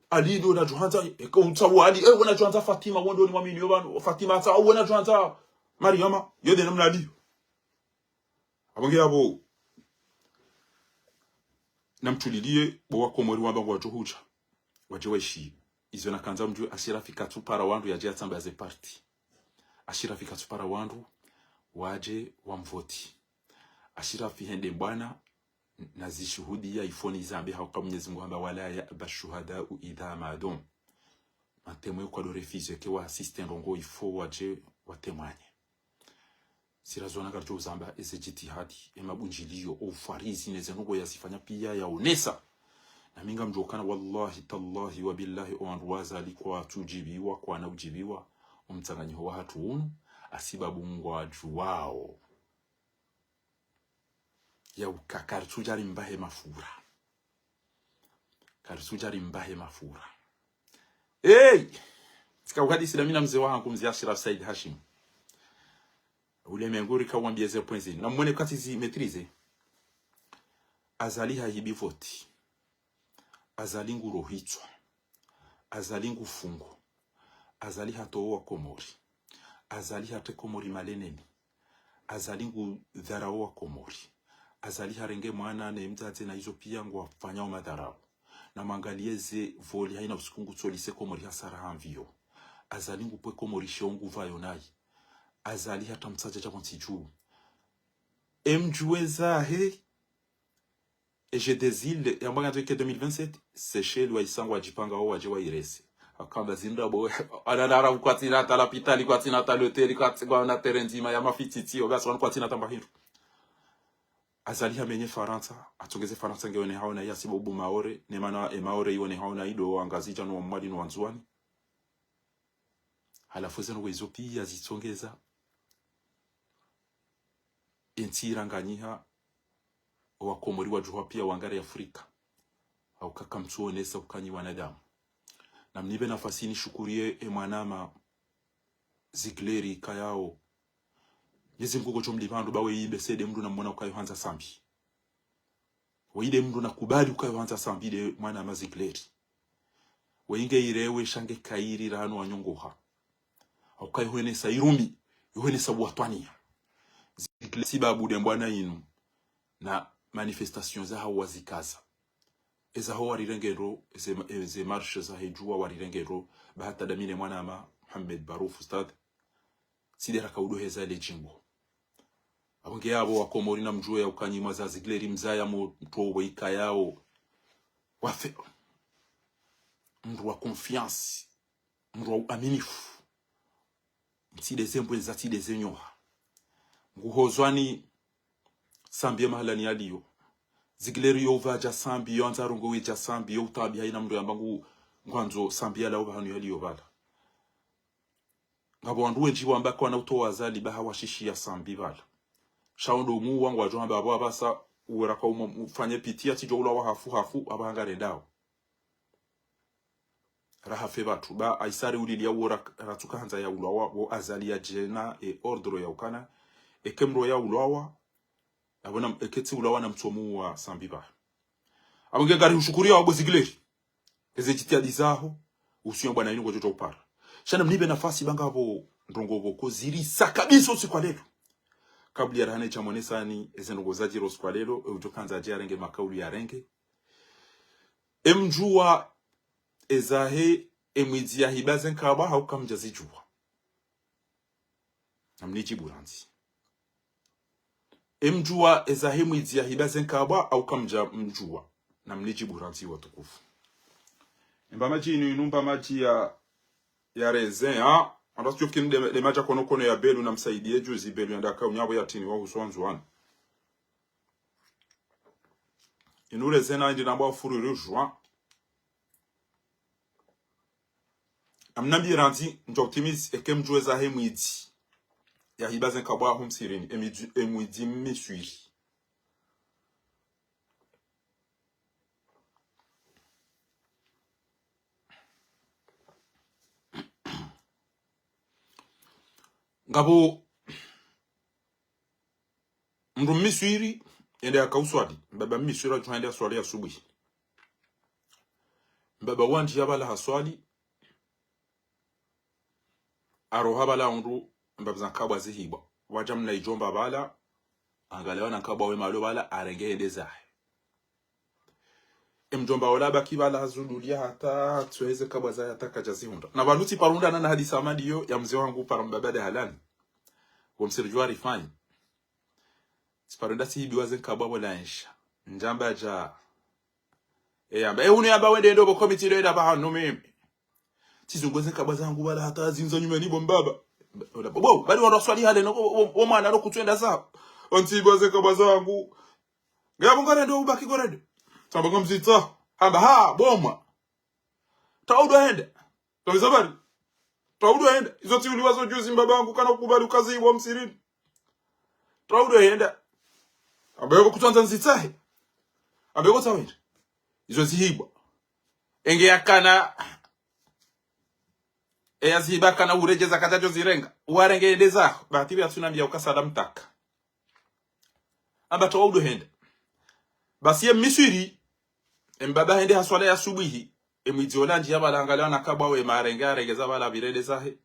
Ali ndo na chuhanza, eh, ko utsawo Ali, eh, wona chuhanza Fatima, wondo ni mwamini yo pvanu. Fatima atsa, wona chuhanza Mariama. Yo nde namna Ali. Apvo nge apvo, namtulilie, bo wa Komori wamba ngwadjo hudja. Wadje waishi. Izo nakandza mdjuwe Ashirafi katsupara wandru yadje yatsamba ze parti. Ashirafi katsupara wandru, wadje wamvoti. Ashirafi hende mbwana, na zishuhudiya ifo nizambe hauka Mwenyezi Mungu hamba, ولا يأبى الشهداء إذا ما دعوا. Matemwe kwa do refuse ke wa assiste ndrongo ifo wadje watemwanye. Sira zona karidjo uzamba eze djitihadi, e mabundjiliyo, o ufarizi, neze ndrongo yazifanya piya yaonesa. Na mi ngamdjo ukana wallahi, tallahi, wa billahi, o wandru wa Azali kwatsudjibiwa, kwana udjibiwa, o mtsanganyiho wahatru unu, hasibabu ngwadjuwao. Ya uka karitsudja rimbahe mafura. Karitsudja rimbahe mafura. Hey! Tsika uhadisi na mi na mze wahangu, mze Ashraf Said Hashim. Ulemengu rika wambiye ze points zinu. Na mwone kati zi maîtriser. Azali hahibi voti. Azali ngurohitswa. Azali ngufungu. Azali hatowa Komori. Azali hatre Komori maleneni. Azali ngudharau Wakomori. Azali harenge mwana ne mdzadze na izo piya ngwafanyao madharau. Na mwangaliye ze voli haina usiku ngutsolise Komori hasara hamviyo. Azali ngupve Komori sheo nguvayo nayi. Azali hata mtsadja dja pvontsi dju. Emdjuwe zahe, E Jeux des Îles, yamba ngandzo ike deux mille vingt-sept, Seychelles waisa ngwadjipanga wo wadje wairese. Akamba zindra bo, ananara kwatsina hata lapitali, kwatsina hata loteli, kwatsi ngwana terrain ndzima ya mafititi, obasi wanu kwatsina hata mba hindru. Azali hamenye Farantsa, atsongeze Farantsa nge wone haona ya sibabu Maore, ne mana e Maore iwone haona ido wa Ngazidja no wa Mwali no wa Ndzuwani. Halafu eze ndrongoo izo piya zitsongeza entsi iranganyiha, Wakomori wadjuha piya wangare Afrika. Hauka kamtsuonesa ukanyi wanadamu. Na mnibe nafasi nishukuriye e mwanama Zigleri kayao. Mnyezi Mngu ngodjo mlipva ndo ba weyi be sede mndru namwona ukayo handza Sambi. Weyi de mndru nakubali ukayo handza Sambi de mwanama Zigleri. Weyi nge irewe sha nge kayiri rahanu wanyongoha. Hauka ihwenesa irumbi, ihwenesa buwatwaniya. Zigleri sibabu de mbwana inu na manifestations zahawo wazikaza. Ezaho warirenge ndro, eze, eze marches zahe djuwa warirenge ndro, ba hata damine mwanama Mohamed Barouf Ustadh. Tsi de raka udo heza le djimbo. Apvo nge apvo Wakomori namdjuwe ya ukanyi mwa za Zigleri mzaya mo mtro wo ikayao. Wafe. Mndru wa confiance. Mndru wa uaminifu. Tsi de ze mbweza, tsi de ze nyoha. Nguhozwani Sambi ye mahalani yaliyo. Zigleri yo upvadja Sambi, yo andza rongowe dja Sambi, yo utabi haina mndru yamba ngu, ngwandzo Sambi yalawe pvahanu yaliyo pvala. Ngapvo wandru wendji wamba kwana utowa Azali ba hawashishiya Sambi pvala. Sha wo ndo muwa ngwadjo hamba apvo apvasa uwe raka umo ufanye pitiya tsidjo ulawa hafu hafu apvaha ngarendao. Raha fe pvatsu ba aisari uliliya wo ra-, ratsuka handza ya ulawa wo Azali yadje na e ordre ya ukana. Eke mndru ya ulawa, apvo na, eke tsi ulawa namtsomuwa Sambi pvaha. Apvo nge ngari hushukuriya wabo Zigleri. Eze djitihadi zaho, usiyo mbwana inu ngodjo upara. Sha na mnibe nafasi ba ngapvo ndrongoo pvoko zirisa kabisa usiku wa lelo. Kabla ya rahana icha mwonesani, eze ndrongoo zadjiri usiku wa lelo, e udjo kandza adje arenge makaulu yarenge. Emdjuwa ezahe emwidzi yahiba ze nkabwa hauka mdja zidjuwa. Namnidjibu randzi. Emdjuwa ezahe mwidzi yahiba ze nkabwa hauka mdja mdjuwa. Namnidjibu randzi watukufu. Emba madji inu, inu mba madji ya, ya raisin, ha? Amba sitsofikiri de, de madji ya konokono ya Belu namsaidiye juzi Belu yandaka unyapvo yatini wa huswa Ndzuwani. Inu raisin na indi namba wafuru iri ujwa. Amnambi randzi, ndjo utimizi, eke mdjuwe zahe mwidzi yahiba ze nkabwa ho msirini, emidzi, emwidzi mmiswiri. Ngapvo mndru mmiswiri, yende yakauswali. Mbaba mmiswiri yadjuha yende yaswali ya asubuhi. Mbaba wandji yapvala haswali. Haroha pvala hundru, mbaba za nkabwa zihibwa. Wadja mna idjomba pvala, angaliya wana nkabwa we malo pvala, arenge hende zahe. Emdjomba ola baki pvala hazuduliya hata, tsuheze nkabwa zahe hata kadja zihundra. Na pvanu tsiparundana na hadisi amadi yo, ya mze wangu para mbaba de halani. Wo msiru djuwa rifanya. Tsiparenda tsihibiwa ze nkabwa pvo la ensha. Ndjamba dja. E yamba. E unu yamba wende ndo pvo komiti ndo yenda pvahanu mimi. Tsizunguze nkabwa zangu pvala hata zinza nyumeni bo mbaba. Ola, bo, bo, bali wandru waswali hale no, wo, wo, wo mwana no kutsuenda sa. Ontsihibiwa ze nkabwa zangu. Ngapvo ngare ndo ubaki gore ndo. Tsamba ngamzitsa. Hamba, ha, bo mwa. Taudu hende. Tamiza bari. Taudu hende. Izo tsiuliwa zo juzi mbaba wangu kana ukubali ukazihibiwa msirini. Taudu hende. Ambe ko kutsandza nzitsahe. Ambe ko tsawende. Izo zihibwa. Enge yakana. Eya zihiba kana uredjeza kadjadjo zirenga. Warenge ende zaho. Bahati pvia tsunami ya uka salamu taka. Amba towa udo henda. Basi ye Misri, embaba hende haswala ya subuhi, emwidzi ola ndjiya pvala hangalia na nkabwa we marenge arengeza pvala pvire ende zahe.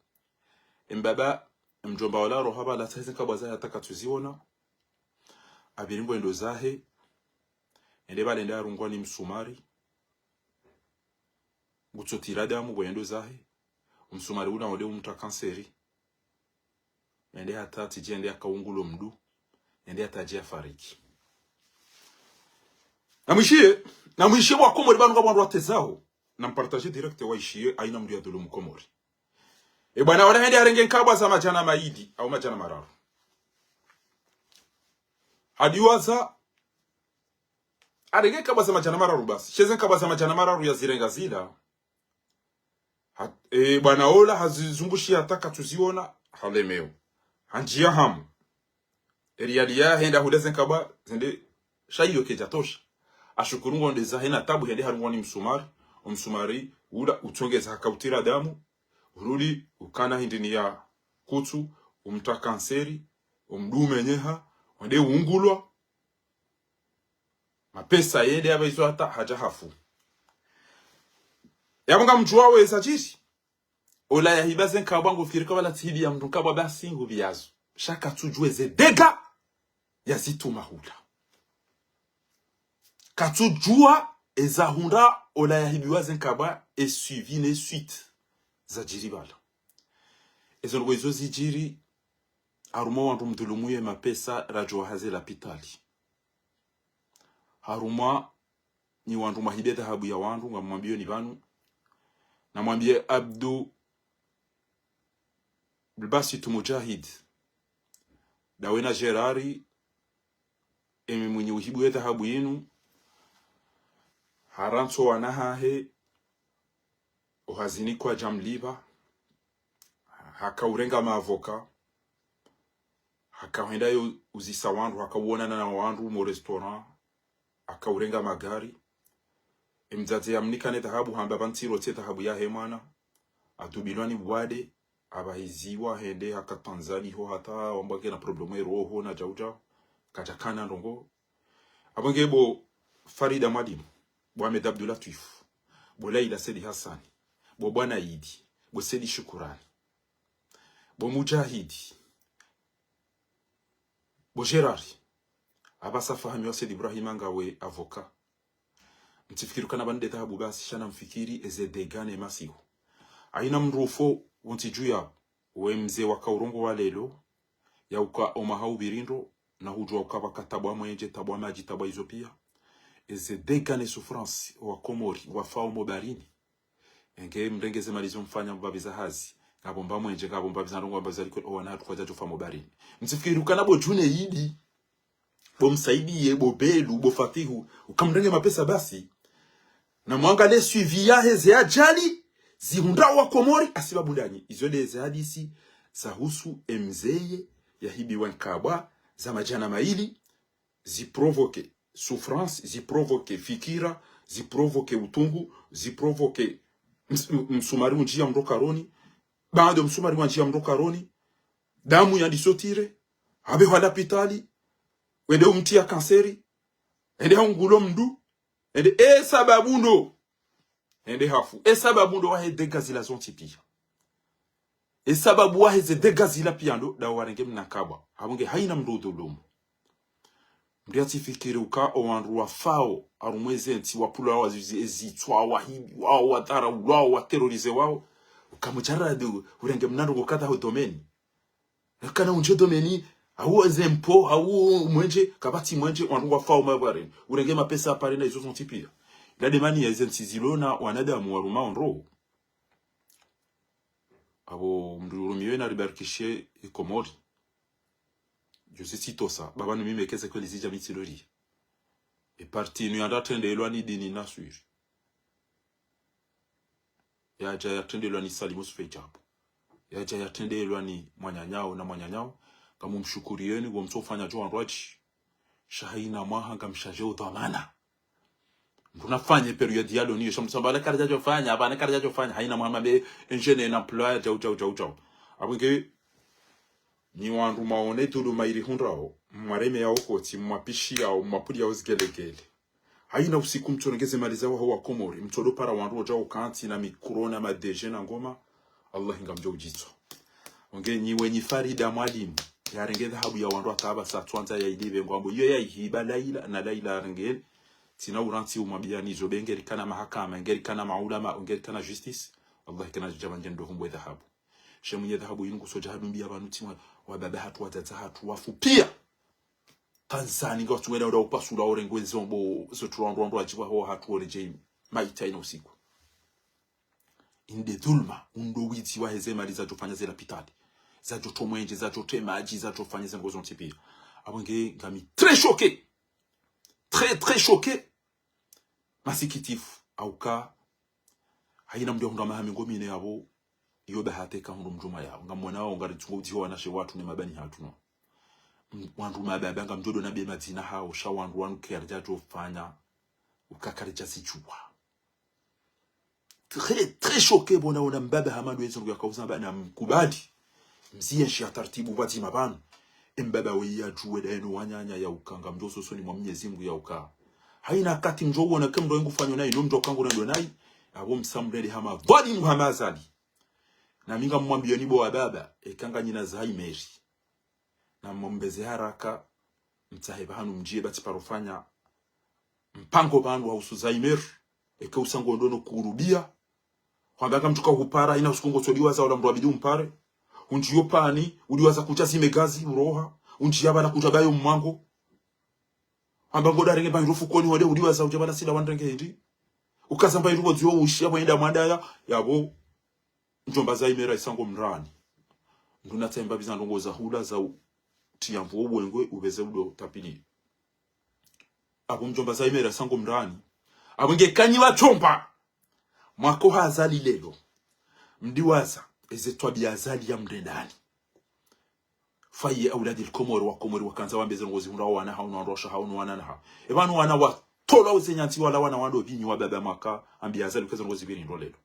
Embaba, emdjomba ola roha pvala tsahize nkabwa zahe hata katsuziona. Apviri ngwendo zahe. Ende pvale ende arungwa ni msumari. Ngutsotira damu ngwendo zahe. Omsumari ula wonde umtra kanseri. Ende hata tsidje ende akaungulo mdru. Ende hata dje afariki. Namwishiye, namwishiye bo Wakomori pvanu ngapvo wandru watezao. Nampartaje direct waishiye, haina mdru ya dhulumu Komori. E bwana ola hende harenge nkabwa za madjana mayili, au madjana mararu. Hadiwaza, harenge nkabwa za madjana mararu basi. She ze nkabwa za madjana mararu ya zirenga zila. Ha, e, bwana ola hazizungushiya hata katsuziona, halemeo. Handjiya hamu. Eriyaliya hende ahule ze nkabwa, zende sha iyo kedjatosha. Ashukuru ngwende zahe na tabu hende harungwa ni msumari. Omsumari ula utsongeza hakautira damu. Urudi ukana hindrini ya kutsu, umtra kanseri, omdru umenyeha, wende ungulwa. Mapesa yende yapva izo hata hadja hafu. Yapvo ngamdjuwa weza djiri. Ola yahiba ze nkabwa ngufikiri ka pvala tsihibi ya mdru nkabwa basi ngupviyazo. Sha katsudjuwa eze dégâts yazituma hula. Katsudjuwa eza hundra ola yahibiwa ze nkabwa e suivi ne suite zadjiri pvala. Ezo ndrongoo izo zidjiri harumwa wandru mdhulumu ye mapesa radjo wahaze lapitali. Harumwa nyi wandru mwahibe dhahabu ya wandru, ngamwambiyo ni pvanu. Namwambiye Abdu Bilbasitu Mujahid. Dawe na Gerari, emi mwinyi uhibu ye dhahabu yinu. Harantso wana hahe, ohazini kwadjamlipva. Hakaurenga mavoka. Hakauhenda yo uzisa wandru, hakauonana na wandru mo restaurant. Hakaurenga magari. Emdzadze yamnika ne dhahabu hamba pvantsiro tse dhahabu yahe mwana. Adubilwa ni bwade. Apvahiziwa hende haka Tanzani ho hata wambwa ngena problème eroho na djaudjau. Kadjakana ndrongoo. Apvo nge bo Farida Mwalimu, bo Ahmed Abdou Latwif, bo Laila Said Hassani, bo Bwana Idi, bo Said Shukurani, bo Mujahidi, bo Gerari, apvasa fahamiwa Said Ibrahima ngawe avocat. Mtsifikiri ukana pvanu nde dhahabu basi, sha namfikiri eze dégâts ne masihu. Haina mdru ufo wontsi dju yapvo. We mze waka urongowa leo, ya uka omaha upviri ndo, na hudjuwa uka pvaka tabu ya mwenje, tabu ya madji, tabu ya izo pia. Eze dégâts ne souffrance, Wakomori wafao mo baharini. Enge mrenge ze mali zo mfanya mbapvi za hazi, ngapvo mba mwenje, ngapvo mbapvi za ndrongoo, mbapvi za likoli, owana hatru kwadjadjo fa mo baharini. Mtsifikiri ukana bo Djune Idi, bo Msaidiye, bo Belu, bo Fatihu, uka mrenge mapesa basi. Na mwangaliye suivi yahe ze ajali zihundrao Wakomori, hasibabu ndanyi. Izo nde ze hadisi zahusu emzeye yahibiwa nkabwa za madjana mayili, ziprovoqué souffrance, ziprovoqué fikira, ziprovoqué utungu, ziprovoqué ms-, m-, msumari undjiya mndro karoni, baanda msumari wandjiya mndro karoni, damu yandisotire, hapvehwa lapitali, wende umtriya kanseri, ende haungulo mndru, ende, e sababu ndo, ende hafu. E sababu ndo wahe dégâts zila zontsi pia. E sababu wahe ze dégâts zila pia ndo, ndawo warenge mna nkabwa. Hapvo nge haina mndru udhulumu. Mndru yatsifikiri uka owandru wafao, harumwa eze ntsi, wapvulwa wazizi ezitswa, wahibiwa, wadharaulwa, waterrorisé wao. Uka mujarrad urenge mna ndrongoo kadha ho domaine. Kana undje domaine, hau eze impôts, hau mwenje, kapvatsi mwenje, wandru wafao mabwareni. Urenge mapesa pare na izo zontsi pia. Ila nde maana ya eze ntsi zilo na wanadamu warumao ndro. Apvo mndru urumiwe na ribarikishe i Komori. Juzi tsitosa, baba ni mimi ekeze kweli zidja mitsilori. E parti inu yandza trendelwa ni dini naswiri. Yadja yatrendelwa ni Salim Youssouf Idjab. Yadja yatrendelwa ni mwananyao na mwananyao. Ngamumshukuriyeni, ngomtso ufanya djo wandru wadji. Sha haina mwaha ngamshadje udhwamana. Mndru nafanye période yalo niyo, sha mndru samba la karadja djofanya, apvana karadja djofanya, haina mwambe, enjene na employé, djau, djau, djau, djau. Apvo nge, nyi wandru mwaone dhuluma irihundrao, mwareme yao koti, mwapvishi yao, mwapvuli yao zigelegele. Haina usiku mtsonongeze mali za waho wa Komori, mtsodo para wandru wodjao kantsi na mikro na madege na ngoma, Allah ngamdjo udjitswa. Onge nyi wenyi Farida Mwalimu, yarenge dhahabu ya wandru hata apvasa tswandza ya ilive ngwambo, iyo ya ihiba Laila, na Laila arenge, tsina urantsi umwambia nizo be ngerikana mahakama, ngerikana maulama, ngerikana justice, Allah kena djaba nge ndo humbwe dhahabu. She mwenye dhahabu yinu ngusodja hadumbi ya pvanu tsi wa, wababa hatru, wadzadze hatru, wafu pia. Tanzani nga watsu wena uda upasula orengwe zombo, zo tsu wandru wandru wadjiwa ho hatru ore djeni. Maita ina usiku. Inde dhulma, undo widzi waheze mali zadjofanya ze lapitali. Zadjoto mwenje, zadjote madji, zadjofanya ze ngozo ntsi pia. Apvo nge ngami très choqué. Très, très choqué. Masikitifu, auka, haina mndru yahundra maha mengo mine yapvo, iyo bahati kahundru mdjuma yapvo. Ngamwona wao ngari tsungo udziho wanashe watru ne mabani hatru no. M-, wandru mababa ngamdjodo na be madzina hao, sha wandru wanu karidjadjofanya, uka karidjazidjuwa. Très, très choqué, bona ona mbaba hama ndo ezo ngu yakauzamba na mkubali. Mziye nshiya tartibu pvadzima pvanu. Embaba we yadjuwe da eno wananya yauka ngamdjo sosoni mwa Mnyezi Mngu yauka. Haina kati mdjo wona ke mndru yengu fanyo nayi, no mdjo kangu na ndo nayi. Apvo msamrende hama dhwalimu hama Azali. Na mi ngamwambiyoni bo wababa, eka nganyina Alzheimer. Na mwombeze haraka, mtsahe pvahanu mdjiye ba tsi paro fanya mpango pvanu wa uhusu Alzheimer, eke usa ngo ndo no kurubiya. Hwamba ngamdjo ka hupara, ina usiku ngotso diwaza ola mndru wabidi umpare. Undjiyo pani, udiwaza kutsa zime gazi, uroha. Undjiya pvala kutsa bayo mwango. Hwamba ngo darenge mba hindru fukoni hode, udiwaza udja pvala sila wandrenge hindri. Ukaza mba hindru pvo dziyo ushiya pvo yenda mwandaya, yapvo. Mdjomba Alzheimer isa ngo mrani. Mndru natsahe mba pvi za ndrongo za hula za u-, tiya mvu wo bwengwe, upveze udo tapili. Apvo mdjomba Alzheimer isa ngo mrani. Apvo nge kanyi wadjomba. Mwakoha Azali lelo. Mdiwaza, eze twabiya Azali ya mrendani. Faye auladil Komori wa Komori wakandza wambe ze ndrongo zihundra wana hao no wandrosha hao no wana na hao. Epvanu wana watolwa uze nyantsi wala wana wandopvi nyi wababa mwaka, ambiya Azali uka ze ndrongo zipviri ndo lelo.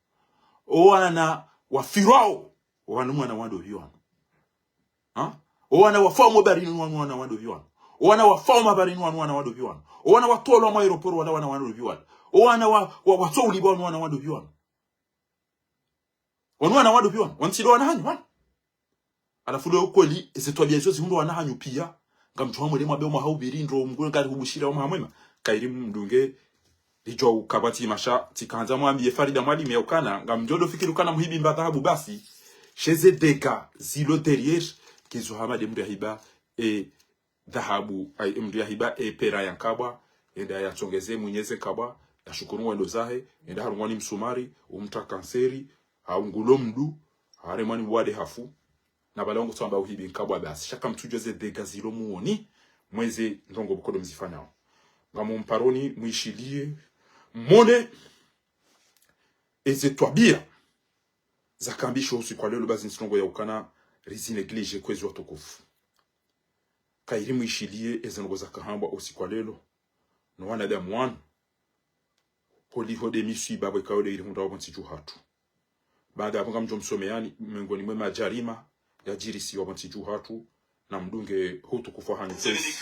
O wana wafirwao, o wana mwana wandopvi wanu. Ha? O wana wafao mo barini wanu wana wandopvi wanu. O wana wafao mabarini wanu wana wandopvi wanu. O wana watolwa mwa aéroport wala wana wandopvi wanu. O wana wa, wa, watsoulipva wanu wana wandopvi wanu. Wanu wana wandopvi wanu. Wantsido wana hanyu wanu. Halafu leo kweli, eze twabiya izo zihundra wana hanyu piya. Ngamdjo hamwele mwambe omwaha upviri ndro Mngu ngari hubushira omwaha mwema. Kayiri mdunge, lidjwa ukapvatsi masha, tsikandza mwambiye Farida Mwalimu yaukana, ngamdjo do fikiri ukana muhibi mba dhahabu basi, she ze dégâts zilo derrière, kizo hama de mndru yahiba, e, dhahabu, ai, mndru yahiba, e, pera ya nkabwa, yende yatsongeze mwenyeze nkabwa, yashukuru ngwendo zahe, yende harumwa ni msumari, umtra kanseri, haungulo mndru, haremwa ni wade hafu, na pvala wangu tsamba uhibi nkabwa basi. Sha kamtsudjuwa ze dégâts zilo muoni, mweze ndrongo bukodo mzifanyao. Ngamumparoni, mwishiliye, mone, eze twabiya, zakambisho usiku wa lelo bazi ntsi ndrongo yaukana, rizi négligé kwezi watukufu. Kayiri mwishiliye, eze ndrongo zakahambwa usiku wa lelo, no wanadamu wanu, holiho de miswiba pvo ikao de irihundra wapvo ntsi dju hatru. Baada yapvo ngamdjo msomeyani, mengoni mwe madjarima, yadjirisi wapvo ntsi dju hatru, na mdunge ho utukufu wa hanyu kwezi.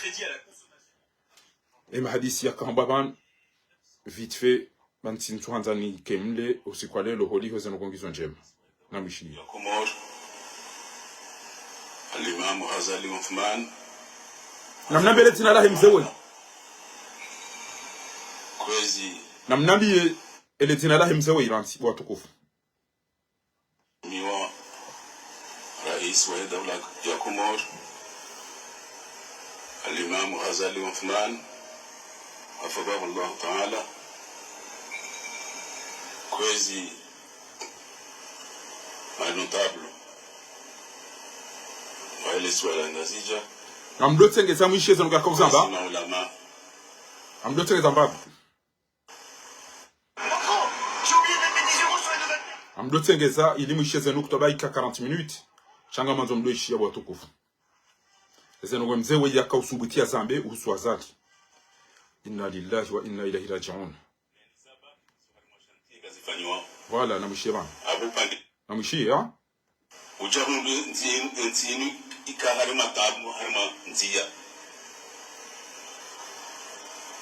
Ema hadisi yakahambwa pvanu, vite fait, pvanu ntsi ntsu handza nike mle, usiku wa lelo, holiho ze ndrongo ngizo ndjema. Namwishiliye. Ya Komori, Al-Imam Azali Assoumani. Namnambiye le dzina lahe mze we. Kwezi. Namnambiye ele dzina lahe mze we irantsi, watukufu. Mheshimiwa Rais wa daula ya Komori, Al-Imam Azali Assoumani, hafidhahullahu ta'ala, kwezi ma notable wa ele isiwa la Ngazidja. Ngamdo tsengeza mwishe ze ndrongo yakauzamba. Kwezi maulama. Ngamdo tsengeza mbapvi. Ngamdo tsengeza ili mwishe ze nukta ba ika quarante minutes. Sha ngamandzo mdo ishiya watukufu. Eze ndrongo mze we yakausubuti yazambe uhusu Azali. Inna lillahi wa inna ilayhi raji'un. Voilà, namwishiye pvanu. Namwishiye, ha? Udja hundru entsi, entsi inu ika harimwa tabu, harimwa ndziya.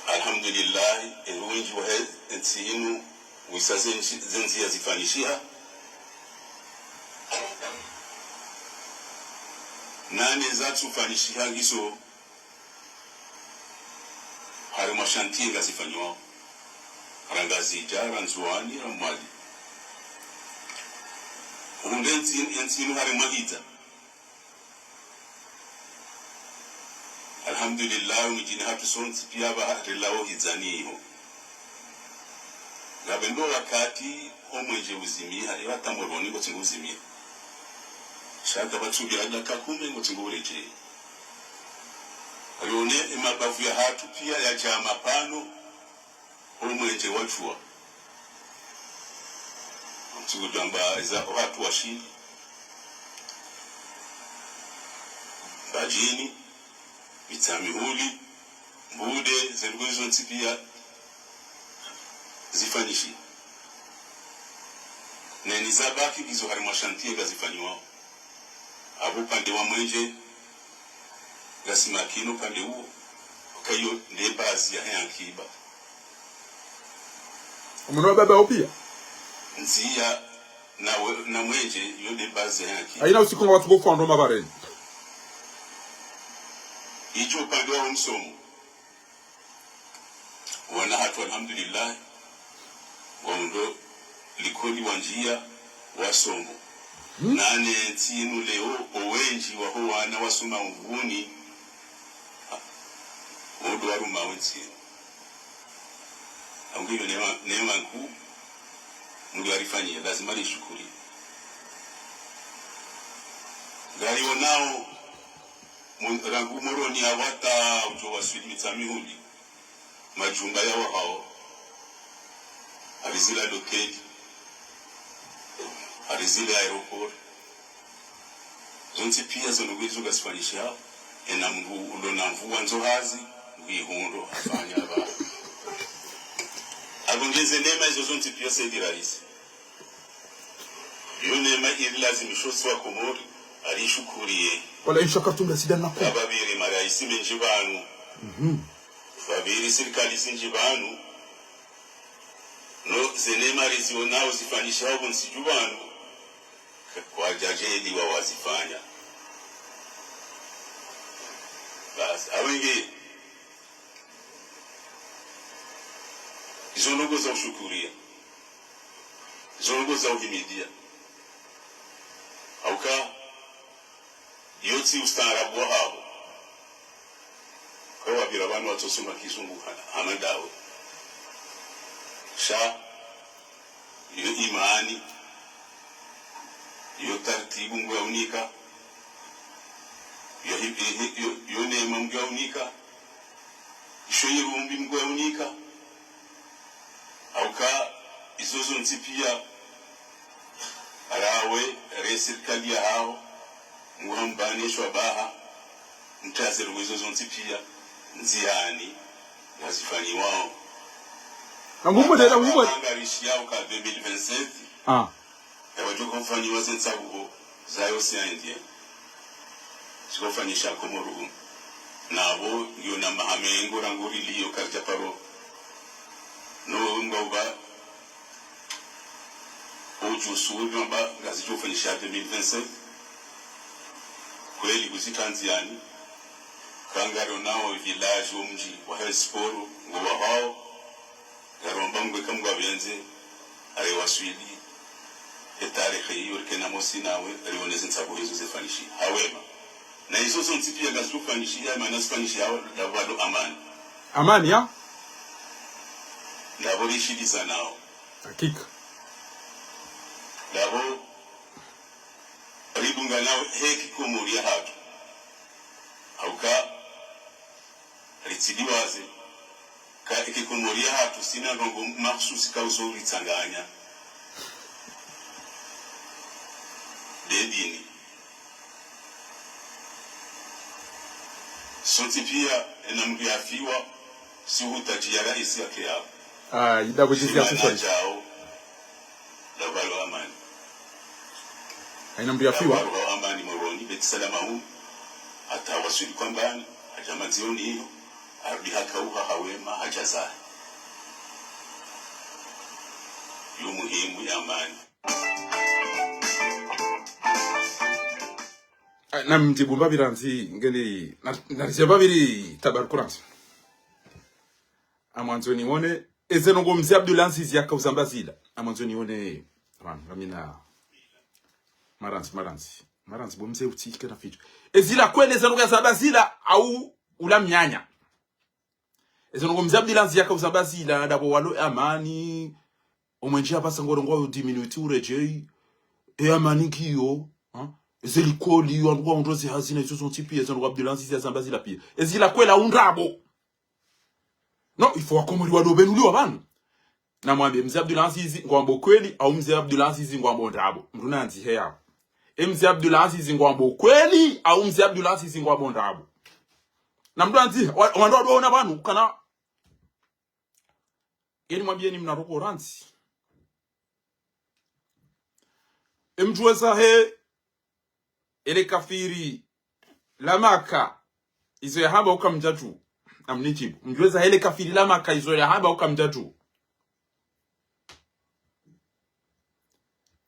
Alhamdulillahi, ewendji wahe entsi inu wisa ze ntsi, ze ndziya zifanyishiha. Nane zatsufanyishiha ngizo harimwa shantiye ngazifanywao. Ra Ngazidja, ra Ndzuwani, ra Mwali. Hundru entsi, entsi inu harimwa hidza. Alhamdulillah, omdjini hatru sontsi piya pvaha relao hidzani iho. Ngapvendo wakati omwenje uzimiha, ila hata Moroni ngotsi nguzimiha. Sha hata pvatsubira daka kume ngotsi nguredjeyi. Rione emabavu yahatru piya yadja mapvano, omwenje wadjuwa. Ntsi kudjamba eza ohatru washili. Mbadjini, Mitsamihuli, Mbude, ze ndrongoo zontsi piya zifanyishiha. Neni zabaki ngizo harimwa shantiye ngazifanyiwao. Apvo upande wa mwenje, ngasi makini upande uwo, uka iyo nde bazi yahe ankiba. Omunu wa baba upiya? Ndziya na we-, na mwenje, iyo nde bazi yahe ankiba. Hayina usiku nga watru ngofwa ndo mabareni. Idjo upande wa omsomo. Wana hatru, alhamdulillah, ngwandro likoli wandjiya wasomo. Hmm. Nane ntsi inu leo, owendji waho wana wasoma uvuni, ha, ondo waruma wentsi inu. Angu iyo neema, neema nkuu, Mungu yarifanyiya, lazima rishukuri. Ngarionao, Mu-, rangu Moroni hata udjo waswili Mitsamihuli. Majumba ya wahao. Hari zile loteli. Hari zile aéroport. Zontsi piya zo ndrongoo izo ngazifanyishihao. Ena mndru ulo na nvu wandzo hazi, ngwihundro, hafanya pva. Apvo nge ze neema izo zontsi piya Said Raisi. Iyo neema iri lazimisha owasi wa Komori arishukuriye. Wala in shakartum la azidannakum. Ngapvapviri maraisi mendji pvanu. Mhm. Pvapviri sirikali zindji pvanu. No ze neema rizionao zifanyishihao pvontsi dju pvanu. Ka-, kwadjadjeliwa wazifanya. Basi, awenge. Izo ndrongoo za ushukuriya. Izo ndrongoo za uhimidiya. Hauka, iyo tsi ustaarabu wahao. Kwa wapvira pvanu watsosoma kizungu ha-, hama ndawe. Sha, iyo imani, iyo tartibu Mngu yaunika, iyo hi-, hi-, hi-, iyo, iyo neema Mngu yaunika, isho irumbi Mngu yaunika, hauka izo zontsi piya, rawe, re sirikali yahao, Mngu hambane shwabaha, mtsaze ndrongoo izo zontsi piya, ndziyani, ngazifanyiwao. Na ngumbo dela, ngumbo. Angarishiyao ka deux mille vingt-sept. Ah. Yawadjo ufanyiwa ze ntsabuho za yo Océan Indien. Zikofanyisha Komoro hunu. Napvo, iyo na maha mengo rangu riliyo karidja paro. No, ngwamba, udjo usuri wamba, ngazidjo ufanyisha deux mille vingt-sept. Kweli kuzitrandziyani. Ka ngarionao village omdji wahe sport, ngo wahao. Ngaromba Mngu eka Mngu apvendze, arewaswili, etarehi iyo rikena mosi nawe, rione ze ntsabuho izo zefanyishiha. Hawema. Na izo zontsi piya ngazifanyishiha, mana zifanyishiha, ndapvo ndo amani. Amani, ya? Ndapvo rishilizanao. Hakika. Ndapvo ridunganao he kikomori yahatru. Hauka, ritsidiwaze, ka ikikomori yahatru tsina ndrongoo mahsusi kauzo uritsanganya. Nde dini. Sontsi piya, ena mndru yafiwa, si uhutaji ya raisi yake yapvo. Ah, idapvo djisi ya kuswali. Djao. Haina mndru yafiwa. Waro wa Amani Moroni, Beit Salam hau, hata waswili Kwambani, hadja madzioni iyo, harudi hakauha hawema, hadja zahe. Yo muhimu ya amani. Ah, na mdjibu mbapvi randzi, ngeni, na, na rizia mbapvi ri tabaruku randzi. Ngamwandzo nione, eze ndrongoo mze Abdul Aziz yakao uzamba zila. Ngamwandzo nione, ram, ramina. Marandzi, marandzi. Marandzi, bo mze utike na fitu. Ezila kweli eze ndrongoo yazamba zila, au ula mnyanya. Eze ndrongoo mze Abdul Aziz yakao uzamba zila, ndapvo walo Amani, omwenje hapvasa ngorongoo dix minutes uredjei, e Amani ngiyo, ha? Eze likoli, wandru wahundru ze hazi na izo zontsi pia, eze ndrongoo Abdul Aziz yazamba zila pia. Ezila kweli au ndrabo. Non, il faut wakomori wado benuliwa pvanu. Namwambe, mze Abdul Aziz ngwambo kweli, au mze Abdul Aziz ngwambo ndrabo. Mndru nandzihe yapvo. E mze Abdul Aziz ngwambo kweli, au mze Abdul Aziz ngwambo ndrabo. Na mndru nandzihe, wa-, wandru wado ona pvanu, kana. Yeni mwambiyeni mna roko randzi. E mdjuwe zahe, ele kafiri la Maka, izo yahamba uka mdjadju. Namnidjibu. Mdjuwe zahe ele kafiri la Maka, izo yahamba uka mdjadju.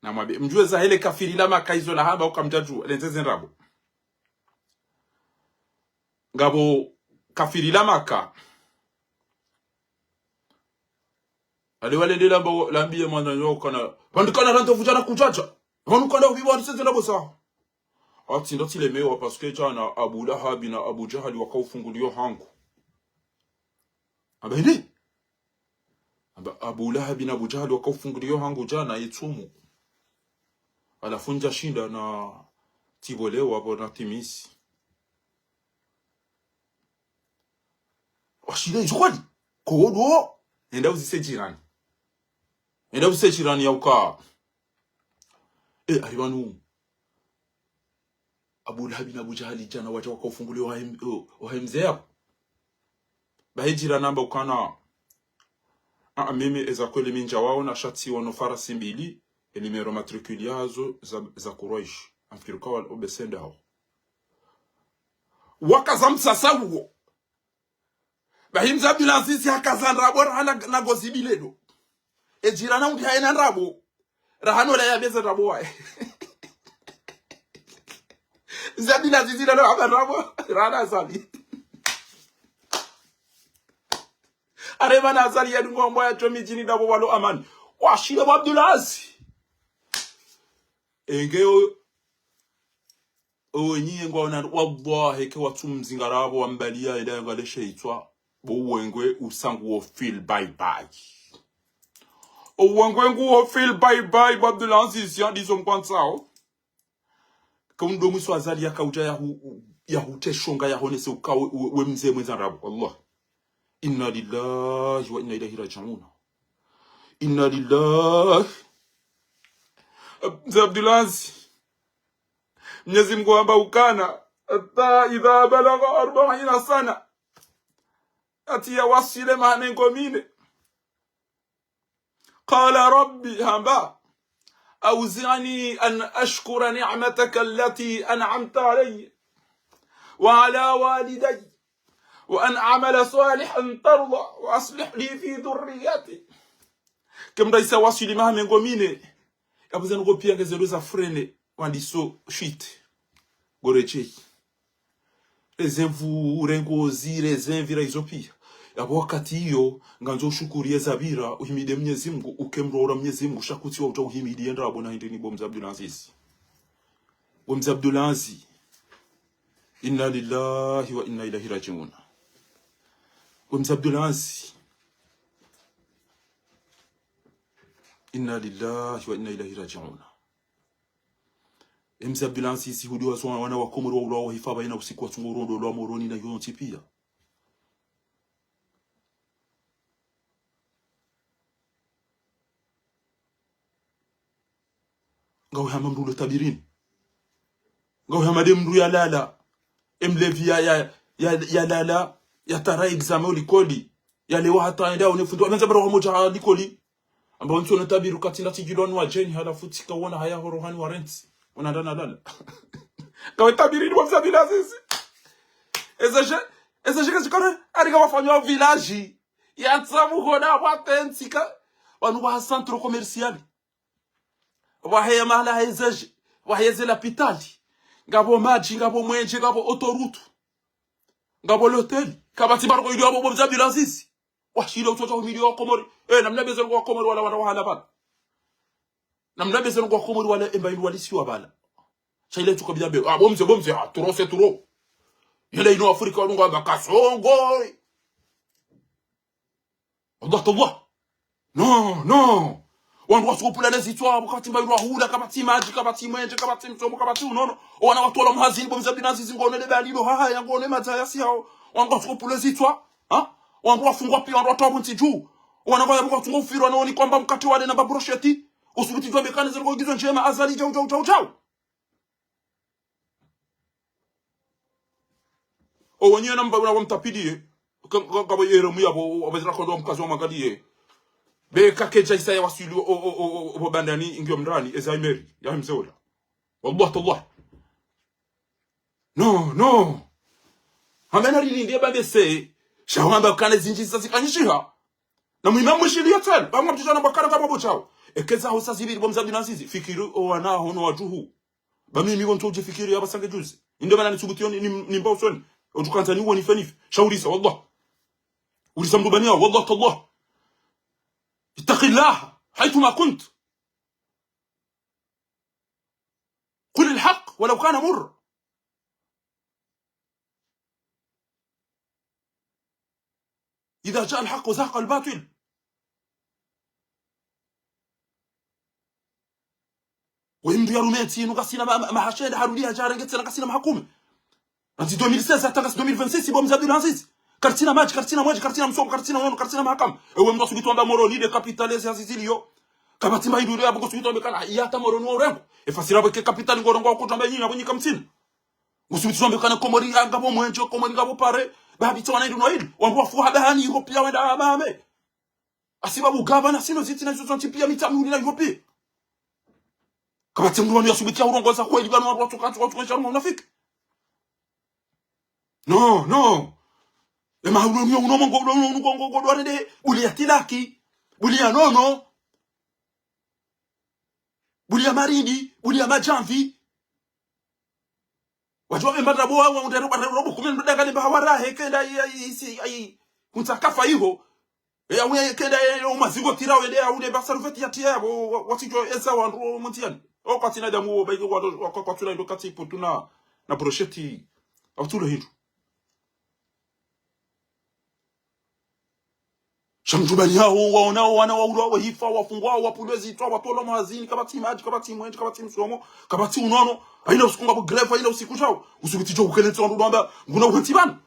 Namwambe, mdjuwe zahe ele kafiri la Maka, izo lahamba uka mdjadju, lendze ze ndrabo. Ngapvo kafiri la Maka. Ale wale nde lamba, lambiye mwananya ukana, pvandikana randza vujana kudjadja. Pvanu kanda uviwa ariseze ndrabo sa. Atsi ndatsi lemewa, parce que djana Abu Lahabi na Abu Jahali wakao ufunguliyo hangu. Amba hindri? Amba Abu Lahabi na Abu Jahali wakao ufunguliyo hangu djana yetsumu. Halafu ndjashinda na tibolewa pvo na timisi. Washile izo kweli. Kowodo. Enda uzise jirani. Enda uzise jirani ya uka. E, ari pvanu. Abu Lahabi na Abu Jahali djana wadja wakao ufunguliyo wahem-, o, wahemze yapvo. Bahi jirani amba ukana. A, a, mimi eza kweli mi ndjawaona sha tsiwono farasi mbili, e numéro matricule yazo za, za Quraish. Amfikiri uka wal obesenda hao. Wakaza msasa uwo. Bahi mze Abdul Aziz hakaza ndrabo rahana na gozi biledo. E jirani undi haina ndrabo. Rahana ola yabeza ndrabo waye. Mze Abdul Aziz lalo hamba ndrabo. Rahana Azali. Arema na Azali yadungo mbwa ya tsomi djini ndapvo walo Amani. Washile bo Abdul Aziz. Enge o Owenyi yengwa ona, wallahi, ke watsu mzingara pvo wambaliya, enda yengwa leshe itswa. Bo uwengwe usangu wo feel bye bye. Uwengwe ngu wo feel bye bye, bo Abdul Aziz, ya ndizo mkwantsao. Ke undo mwiso Azali yakaudja yahu-, yahuteshonga, yahonese uka we, we, we mze mwendza ndrabo, wallah. Inna lillahi wa inna ilayhi raji'un. Inna lillahi. Mze Abdul Aziz. Mnyezi Mngu hamba ukana, حتى إذا بلغ أربعين سنة. Hata yawaswili maha mengo mine. قال رب, hamba, أوزعني أن أشكر نعمتك التي أنعمت علي وعلى والدي وأن أعمل صالحا ترضاه وأصلح لي في ذريتي. Ke mndru isa waswili maha mengo mine, yapvo zinu ngo piya ngezendo za freiner, wandiso shwiti. Ngo redjeyi. Rezenvu, rengozi, rezenvi, ra izo piya. Yapvo wakati iyo, ngandzo ushukuriye zapvira, uhimidiye Mnyezi Mngu, uke mndru wa ura Mnyezi Mngu, sha kutsi wa udja uhimidiye ndrabo na hindri ni bo mze Abdul Aziz. Bo mze Abdul Aziz. Inna lillahi wa inna ilayhi raji'un. Bo mze Abdul Aziz. Inna lillahi wa inna ilayhi raji'un. E mze Abdul Aziz, hudi wazo wana wa Komori wa ulawa wa hifa pvayina usiku watsungo urondo lwa Moroni na yontsi piya. Ngawe hama mndru ulo tabirini. Ngawe hama de mndru yalala. E mlevi ya, ya, ya, yalala, yatara examen o likoli. Yalewa hata yende yaone fundi. Wamenza bara wamoja ha likoli. Amba wontsi ono tabiri ukati nda tsidjilwa ni wadjeni, halafu tsika wona haya horo hani warentsi. Unanda nalala. Kawe tabiri ni bo mze Abdelaziz. Eza je, eza je kazikana, ari kawafanywa village. Yatsabu hona watentsika. Wanu wa centre commercial. Waheya mahala heze je, waheze lapitali. Ngapvo madji, ngapvo mwenje, ngapvo autoroute. Ngapvo l'hôtel. Kapvatsi baroko ili wapvo bo mze Abdelaziz. Washile utsotswa humili wa Komori. Eh, namna bezero wa Komori wala wana wahala pvala. Namna bezero wa Komori wala emba ili walisiwa pvala. Sha ile tsuka bida be. Ah, bo mze, bo mze, ah, trop, c'est trop. Yele inu Afrika wanu ngwamba kasongo. Wallah, tallah. Non, non. Wandru watsukopvula lezitswa, kapvatsi mba ili wahula, kapvatsi madji, kapvatsi mwenje, kapvatsi msomo, kapvatsi unono. Owana watolwa muhazini, bo mze Abdelaziz ngone le balilo, ha, ha, ya ngone madza yasi hao. Wandru watsukopvula lezitswa, ha? Wandru wafungwa pia, wandru watolwa ntsi dju. Owana kwa yabuka tsungo ufirwa, no ni kwamba mkate wale na babrosheti. Usubuti djwa mekane zero kwa gizo ndjema, Azali, djau, djau, djau, djau. Owenyewe na mba una wamtapiliye. Ka, ka, kabo yero muyabo, wabazira kondo wamkazi wamwangaliye. Be kakedja isa ya waswili o, o, o, o, o, bandani ingiyo mrani, eza imeri, ya mze ola. Wallah, tallah. Non, non. Hamena rini ndiye bambe se. Sha wamba kana zindji zazifanyishiha. Na muhima mwishiliye tsena. Bamwa mtijana bakara kama bochao. Ekeza hosa zibiri bo mze Abdelaziz. Fikiri owana hono wadjuhu. Ba mimi wonto udjifikiri ya basange juzi. Inde mana nisubuti yoni ni, ni, nimba usoni. Otukandza ni woni fenifi. Sha ulisa, wallah. Ulisa mdubani ya, wallah, tallah. اتق الله حيثما كنت. قل الحق ولو كان مر. إذا جاء الحق وزهق الباطل. Wemndru yarume ntsi inu kasina ma, ma, mahasha enda harudi hadja harenge tsena kasina mahakume. Randzi deux mille seize hata ngasi deux mille vingt-six, bo mze Abdelaziz. Karitsina madji, karitsina mwenje, karitsina msomo, karitsina unono, karitsina mahakama. Ewe mndru asubuti wamba Moroni nde capitale ezi hazi ziliyo. Kapvatsi mba hindru ile yapvo ngosubuti wambe kana, iya hata Moroni wa urengo. Efasira pvo ke capitale ngorengo wa kutamba nyinyi, apvo nyika mtsina. Ngosubuti wambe kana Komori ya ngapvo mwenje, Komori ngapvo pare. Ba bitsa wana hindru no hili. Wandru wafuha bahani, Europe ya wenda amame. Asibabu gavana sino zitsina izo zontsi pia mitsa mihuli na Europe. Kapvatsi mndru wanu yasubuti ya urongoza kweli, bana wandru watsuka, watsuka, watsuka, sharuma unafiki. Non, non. Ema uno, uno, uno, mongo, uno, uno, uno, uno, uno, uno, uno, buli ya tilaki, buli ya nono, buli ya marindi, buli ya madjamvi. Wadjuwa be mbata bo wa, wa, undero, undero, robo, kume, ndo dangale mba hawara, he, kenda, ayi, ayi, isi, ayi, kuntsa kafa iho. E, awu, e, kenda, e, o mazingo tira, wende, awu, ne, ba, saruveti ya tiya, bo, wa, watsidjo, eza, wandru, o, montiani. O, kwatsina damu, o, baike, wa, wa, kwa, kwatsula, ndo, katsi, putuna, na brosheti, awu, tsulo, hindru. Sha mdjubani hawo, waonao wana waulwa, wahifa, wafungwa, wapvulwa zitswa, watolwa mahazini, kapvatsi madji, kapvatsi mwenje, kapvatsi msomo, kapvatsi unono, haina usiku ngapvo grève, haina usiku shawo. Usubuti djo ukeletsi wandru wamba, nguna uhentsi bana.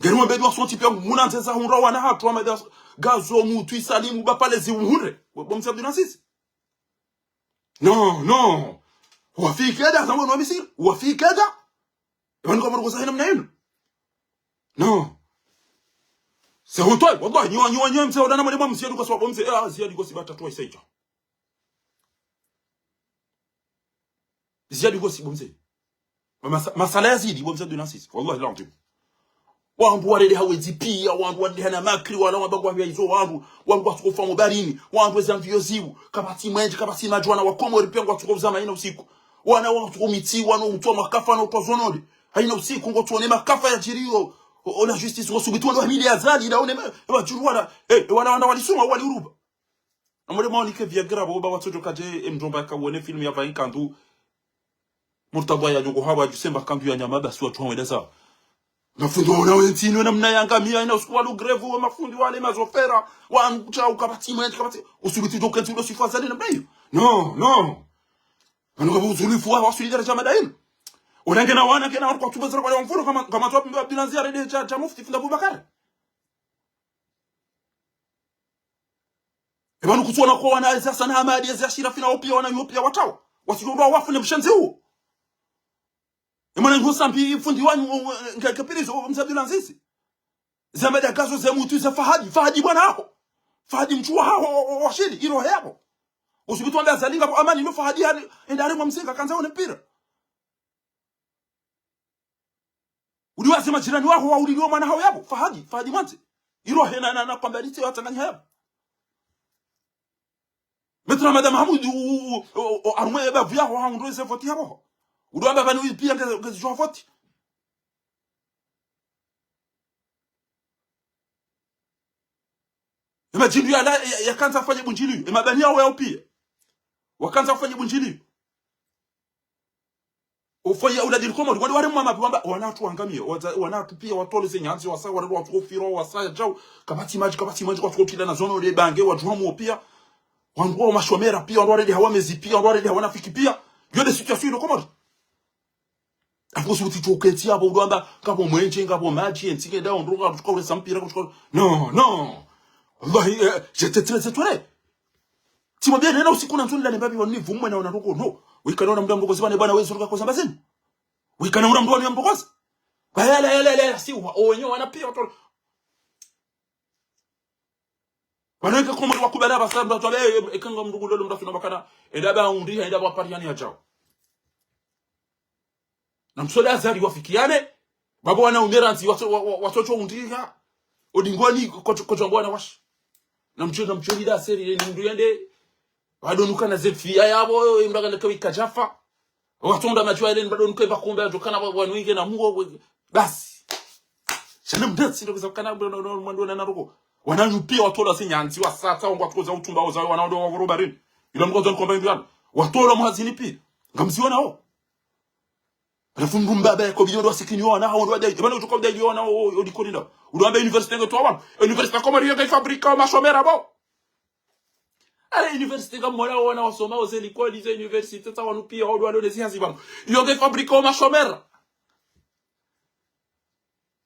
Ngeri wambe dwa sontsi pia nguna ndzeza hundra wana hatru, wambe dwa gazo, mutwi, salimu, bapalezi, uhundre. Bo, bo mze Abdelaziz. Non, non. Wafikeda, zango no misiri. Wafikeda. Eba niko mwaruko zahe namna inu. Non. C'est honteux, wallah, nyiwa, nyiwa, nyiwa, mze, ola na mwalimu mze, nduka swa, bo mze, eh, ah, Ziyadi kosi ba tatouage saidja. Ziyadi kosi, bo mze. Masa-, masala ya zidi, bo mze Abdelaziz. Wallah, l'andim. Wandru warele hawezi pia, wandru warele hana makri, wala wamba ngwa pia izo wandru, wandru watsuko fa mubarini, wandru wezi amviyo ziwu, kapvatsi mwenje, kapvatsi madji, wana wa Komori pia ngwatsuko uzama haina usiku. Wana watsuko mitsi, wana utwa makafa, na utwa zonole. Haina usiku, ngotsuone makafa ya djiriyo, o, o la justice, ngosubuti wandru wa mili ya zali, ila one ma, ewa djuru wana, e, e wana wanda walisuma, wali uruba. Amole maoni ke Viagra, bo ba watsodjo kadje, e mdjomba yaka wone film ya pvayi kandu, Murtadha ya nyongo hawa, djusemba kandu ya nyama, basi watsu hawenda sawa. Mafundi waona wentsi inu namna yangamiya, haina usiku walo grève, wa mafundi wale mazofera, wa ncha ukapvatsi mwenje, kapvatsi, usubuti djo ketsi ulo sifa zale namna iyo. Non, non. Pvanu kapvo uzulifu wa, waswili daraja mada inu. Ona ngena wana, ngena wana kwatsu bazara kwa ya mfuru kama, kama twa Abdelaziz ya rede cha, cha mufti Funda Abubakar. Eba nukutsuona kwa wana ezi Hassan Hamadi, ezi Ashirafi na opia wana opia watawa. Wasidjo ndo wafu ne mshenzi uwo. Emwana ngu sambi fundi wanyu, nge, nge pirizo, mze Abdelaziz. Ze mada gazo ze mutwi ze Fahadi, Fahadi bwana haho. Fahadi mtru wa haho, wa, wa, wa shili, ilo heyapvo. Usubutu wambe Azali ngapvo amani, no Fahadi hari, enda hari mwa mzinga, kandza one mpira. Uli waze majirani waho wauliliwa mwana hawo yapvo, Fahadi, Fahadi Mwandze. Ilo hena na, na kwamba litse watsanganya yapvo. Maître Hamada Mahamoud, u, u, u, u, u, harumwa ye bavu yaho, ha undro ze voti yapvo. Uli wamba pvanu pia nge, nge zidjo voti. Ye madjindu yala, ya, yakandza afanye bundjiliyo. Ye mabani yawo yawo pia. Wakandza afanye bundjiliyo. Ufanye Auladil Komori, wali wale mwa mapvi wamba, wana hatru wangamiye, wana hatru pia watolwa ze nyandzi, wasa, wale watru ufirwa, wasa, yadjau, kapvatsi madji, kapvatsi madji, watru utila na zono le bange, wadjuha mwo pia, wandru wa mashomera pia, wandru waredi hawa mezi pia, wandru waredi hawa nafiki pia. Yo nde situation ilo Komori. Afu kusubuti tsi uketsi yapvo, uli wamba, ngapvo mwenje, ngapvo madji, entsi kenda, ondro, ka, ka, ule sampira, ka, ka, non, non. Wallahi, eh, j'étais très étonné. Tsi mwambia nena usiku na ntsoni la nemba pvi wanu ni vumwe na wana roko, no. Wikana una mndru wa mrokozi pvane bwana wezi ruka koza mbazini. Wikana una mndru wa mrokozi. Ba yala, yala, yala, yala, si wa, o wenye wana pia watolwa. Pvanu eka Komori wakubali apvasa mndru atwale, eh, eh, eka nga mndru kulolo mndru afina bakana, enda ba undi, enda ba pariani yadjau. Na msole Azali wafikiane, babo wana umeranzi, waso, wa, wa, wasocho undinga, odingoni, kocho, kocho wana washi. Na msho, na msho lida seri, ni mndru yende, wadonuka na zefiya yapvo, imbaga leke wika djafa. Watonda madjwa ile, wadonuka iba kumbe, adjokana wa, wanu inge na muo, we, basi. Shana mdatsi, ndo kuzakana, no, no, mwando na naroko. Wananyu pia watolwa ze nyandzi, wasatsa, wangu watukoza utumba, ozawe, wana ndo wa vorobarini. Ila mkozo nkomba indu yanu. Watolwa muhazini pia. Ngamziona o. Alafu mndru mbaba yako biyo ndo wasikini wana, hawo ndo wadai. Ebana utoka udai wana, o, o, o, likoli nda. Uli wamba université nge towa wana. Université Komori yo nge fabriqué o mashomera bo. Ale université ngamwona wana wasoma, o ze likoli, ze université, tsa wanu pia, o ndo walo ne zihazi bana. Yo nge fabriqué o mashomera.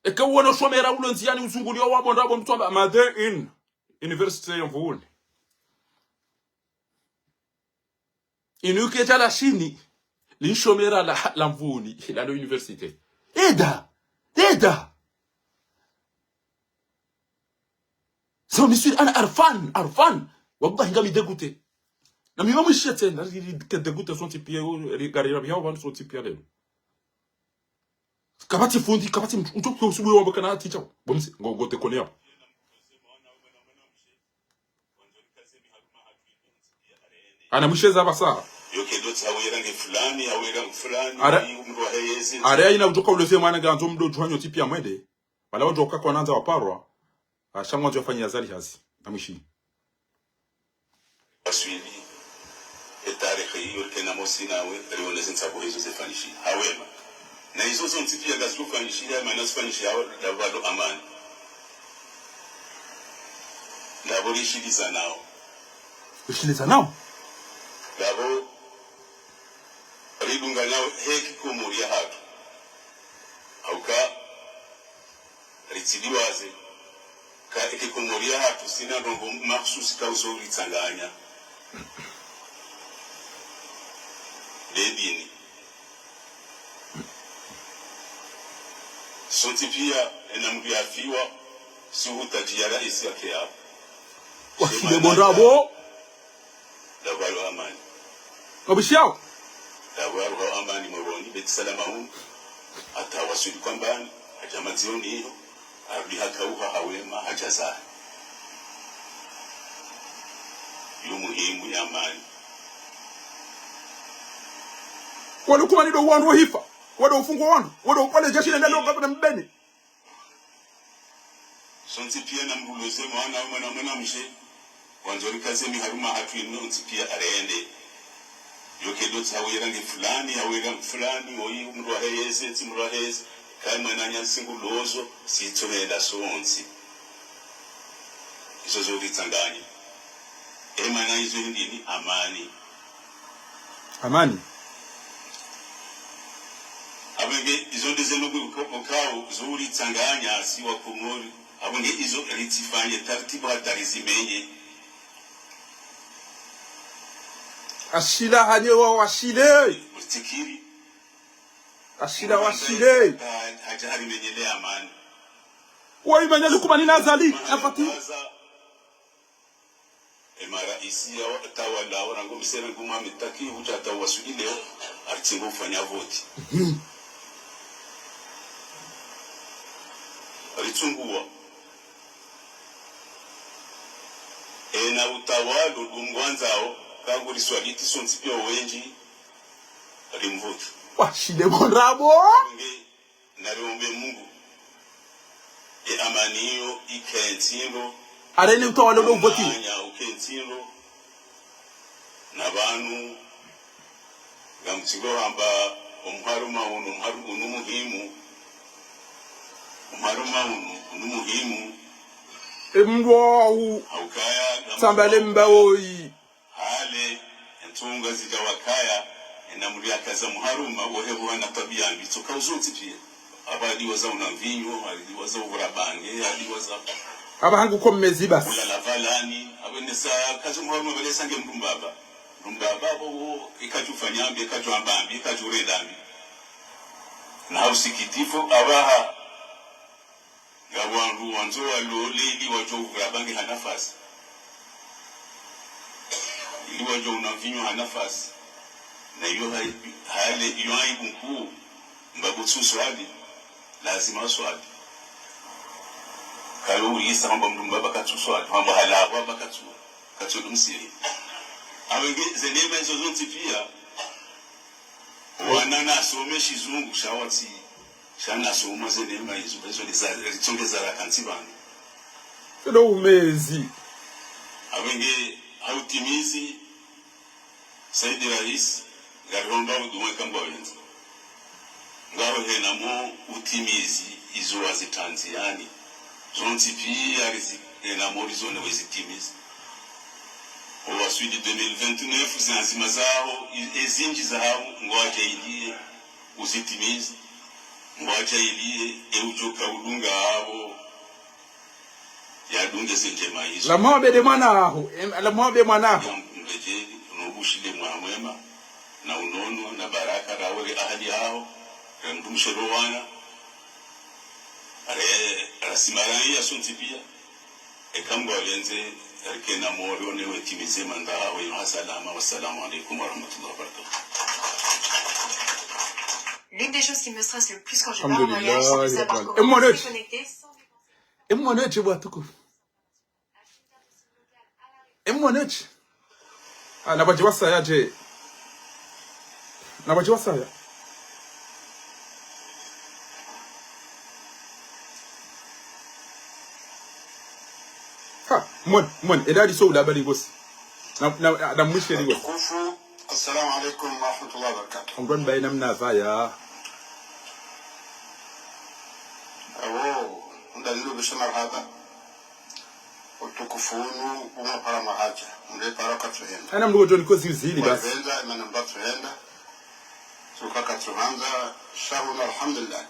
Eke uwona shomera ulo ndziani uzunguliwa wa bonda bo mtswamba, Made in Université ya Mvuni. Inu kedja la Shini, li nshomera la, la Mvuni, la lo université. Eda! Eda! Zo miswiri ana arfan, arfan. Wallahi ngami dégoûté. Na mi mamwishe tsena, ri, ri, ke dégoûté sontsi pia, ri, gari ra bihawo pvanu sontsi pia lelo. Kapvatsi fundi, kapvatsi mndru, utsoke usubuhi wamba kana ati chao. Bo mse, ngo, ngo te kone yapvo. Ana mwisheza apvasa. Yo kedotsi hawera nge fulani, hawera nge fulani, ara, ni umro heyeze. Ara ina utoka uleze mwana ngandzo mdo djuhanyo tsi pia mwende. Pvala wadjoka kwanandza waparwa. Asha ngwandzo yafanye Azali hazi. Na mwishi. Waswili, e tarehi iyo kena mosi nawe, rione ze ntsabuho izo zefanyishiha. Hawema. Na izo zontsi pia ngazifanyishiha, mana zifanyishiha, ndapvo pvalo amani. Ndapvo rishiliza nao. Rishiliza nao? Ndapvo ridunga nao, heki Komori ya hatru. Hauka, ritsiliwaze. Ka eke Komori ya hatru, sina ndrongo makhsusi ka uzo ritsanganya. Ndedini. Sontsi pia, ena mndru yafiwa, si hutaji ya raisi yake yapvo. Wafile bo ndrabo. Ndapvo pvalo amani. Kabishiao. Ndapvo pvalo amani Moroni, Beit Salam hunu. Hata waswili Kwambani, hadja madzioni iyo, harudi hakauha hawema, hadja zahe. Yo muhimu ya amani. Walo kumani ndo wandru wahifa, walo ufungwa wandru, walo pvale jeshi lenda ndo ngapvo na mbeni. Sontsi pia na mndru loze mwana, mwana, mwana mshe. Wandzo rikaze mi haruma hatru inu ontsi pia arende. Yo kedotsi hawera nge fulani, hawera nge fulani, oyi mndru aheyeze, tsi mndru aheyeze. Kayi mwananya singu lozo, sitsonela sontsi. Izo zo ritsanganya. E mana izo hindri ni amani. Amani. Apvo nge izo ndeze ndugu ko-, okao, zo uritsanganya si wa Komori. Apvo nge izo ritsifanye taratibu hata rizimenye. Ashila hanye wa washile. Uritsikiri. Ashila washile. Ha-, haja harimenyele amani. Wa imanya lukumani na Azali, na Fati. Ema Raisi ya tawala, wa rangu msere ngu Mohamed Taki, hudja hata uwaswili leo, aritsingo ufanya voti. Ritsunguwa. Ena utawala, udungwandzao, kangu riswaliti sontsi pia wendji, rimvoti. Washile bondrabo. Nge, nariombe Mungu. E amani iyo ike ntsindo. Arene utawala ndo voti. Umanya uke ntsindo. Na pvanu, ngamtsigo hamba omuharuma unu, omuharuma unu muhimu. Omuharuma unu, unu muhimu. Embo au. Haukaya, ngamtsigo tsambale mba oyi. Hale, entsunga zidja wakaya, ena mdru yakaza muharuma, wohe huwa na twabia mbi, tsoka uzontsi pia. Aba hadi waza una mvinyo, hadi waza uvura bange, hadi waza aba hangu ko mmezi basi. Ulala valani, aba nesa kaza muharuma, aba nesa nge mdru mbaba. Mdru mbaba, abo, ikadjo fanya mbi, ikadjo amba mbi, ikadjo renda mbi. Na ha usikitifu, aba ha. Ngapvo wandru wandzo walole ili wadjo uvura bange ha nafasi. Ili wadjo una mvinyo ha nafasi. Na iyo ha-, hale iyo aibu nkuu, mbaba tsu swali, lazima aswali. Kayo uyisa hamba mdru mbaba katsu swali, hamba halawa hamba katsu, katsu dumsiri. Awenge ze neema izo zontsi pia, wana nasome shizungu, sha watsi, sha nasoma ze neema izo, izo ni za, zitsonge za rakantsi pvanu. Ndo umezi. Awenge, ha utimizi, Saidi Raisi, ngarihomba udunga ikamba wendze. Ngaro hena mo utimizi, izo wazitanzi yani. Zontsi pia rizi hena mo rizone wezitimizi. Owaswili deux mille vingt-neuf, zi anzima zaho, i-, ezindji zaho, ngwadja iliye, uzitimizi. Ngwadja iliye, e udjoka udunga abo. Yadunge ze ndjema izo. La mwambe de mwana aho, em, la mwambe mwana aho. Ya mdjeli, unobushile mwa mwema, na unono, na baraka, na wele ahali aho, ya mdumshe lo wana. Are, rasimara ya sontsi pia. Eka Mngu alenze, rike na mori, one wetimize manda aho, ino ha salama. Wassalamu alaikum warahmatullahi wabarakatuh. L'une des choses qui me stresse le plus quand je pars en voyage, c'est de savoir comment rester connecté sans dépenser. Emwana wetshi bwa tukufu. Emwana wetshi. Ah, na badji wasaya dje. Na badji wasaya. Ha, mwana, mwana, edadi so ulaba lingosi. Na, na, na mwishe lingosi. Tukufu, assalamu alaikum warahmatullahi wabarakatuh. Amdwani bayi namna vaya. Awo, ndalilo bishe marahaba. Utukufu unu, umapara mahadja. Mle para katsuhenda. Ana mdru djoni ko zizili basi. Wapenda, imana mbatsuhenda. Tsuka katsuhandza, shahuna alhamdulillah.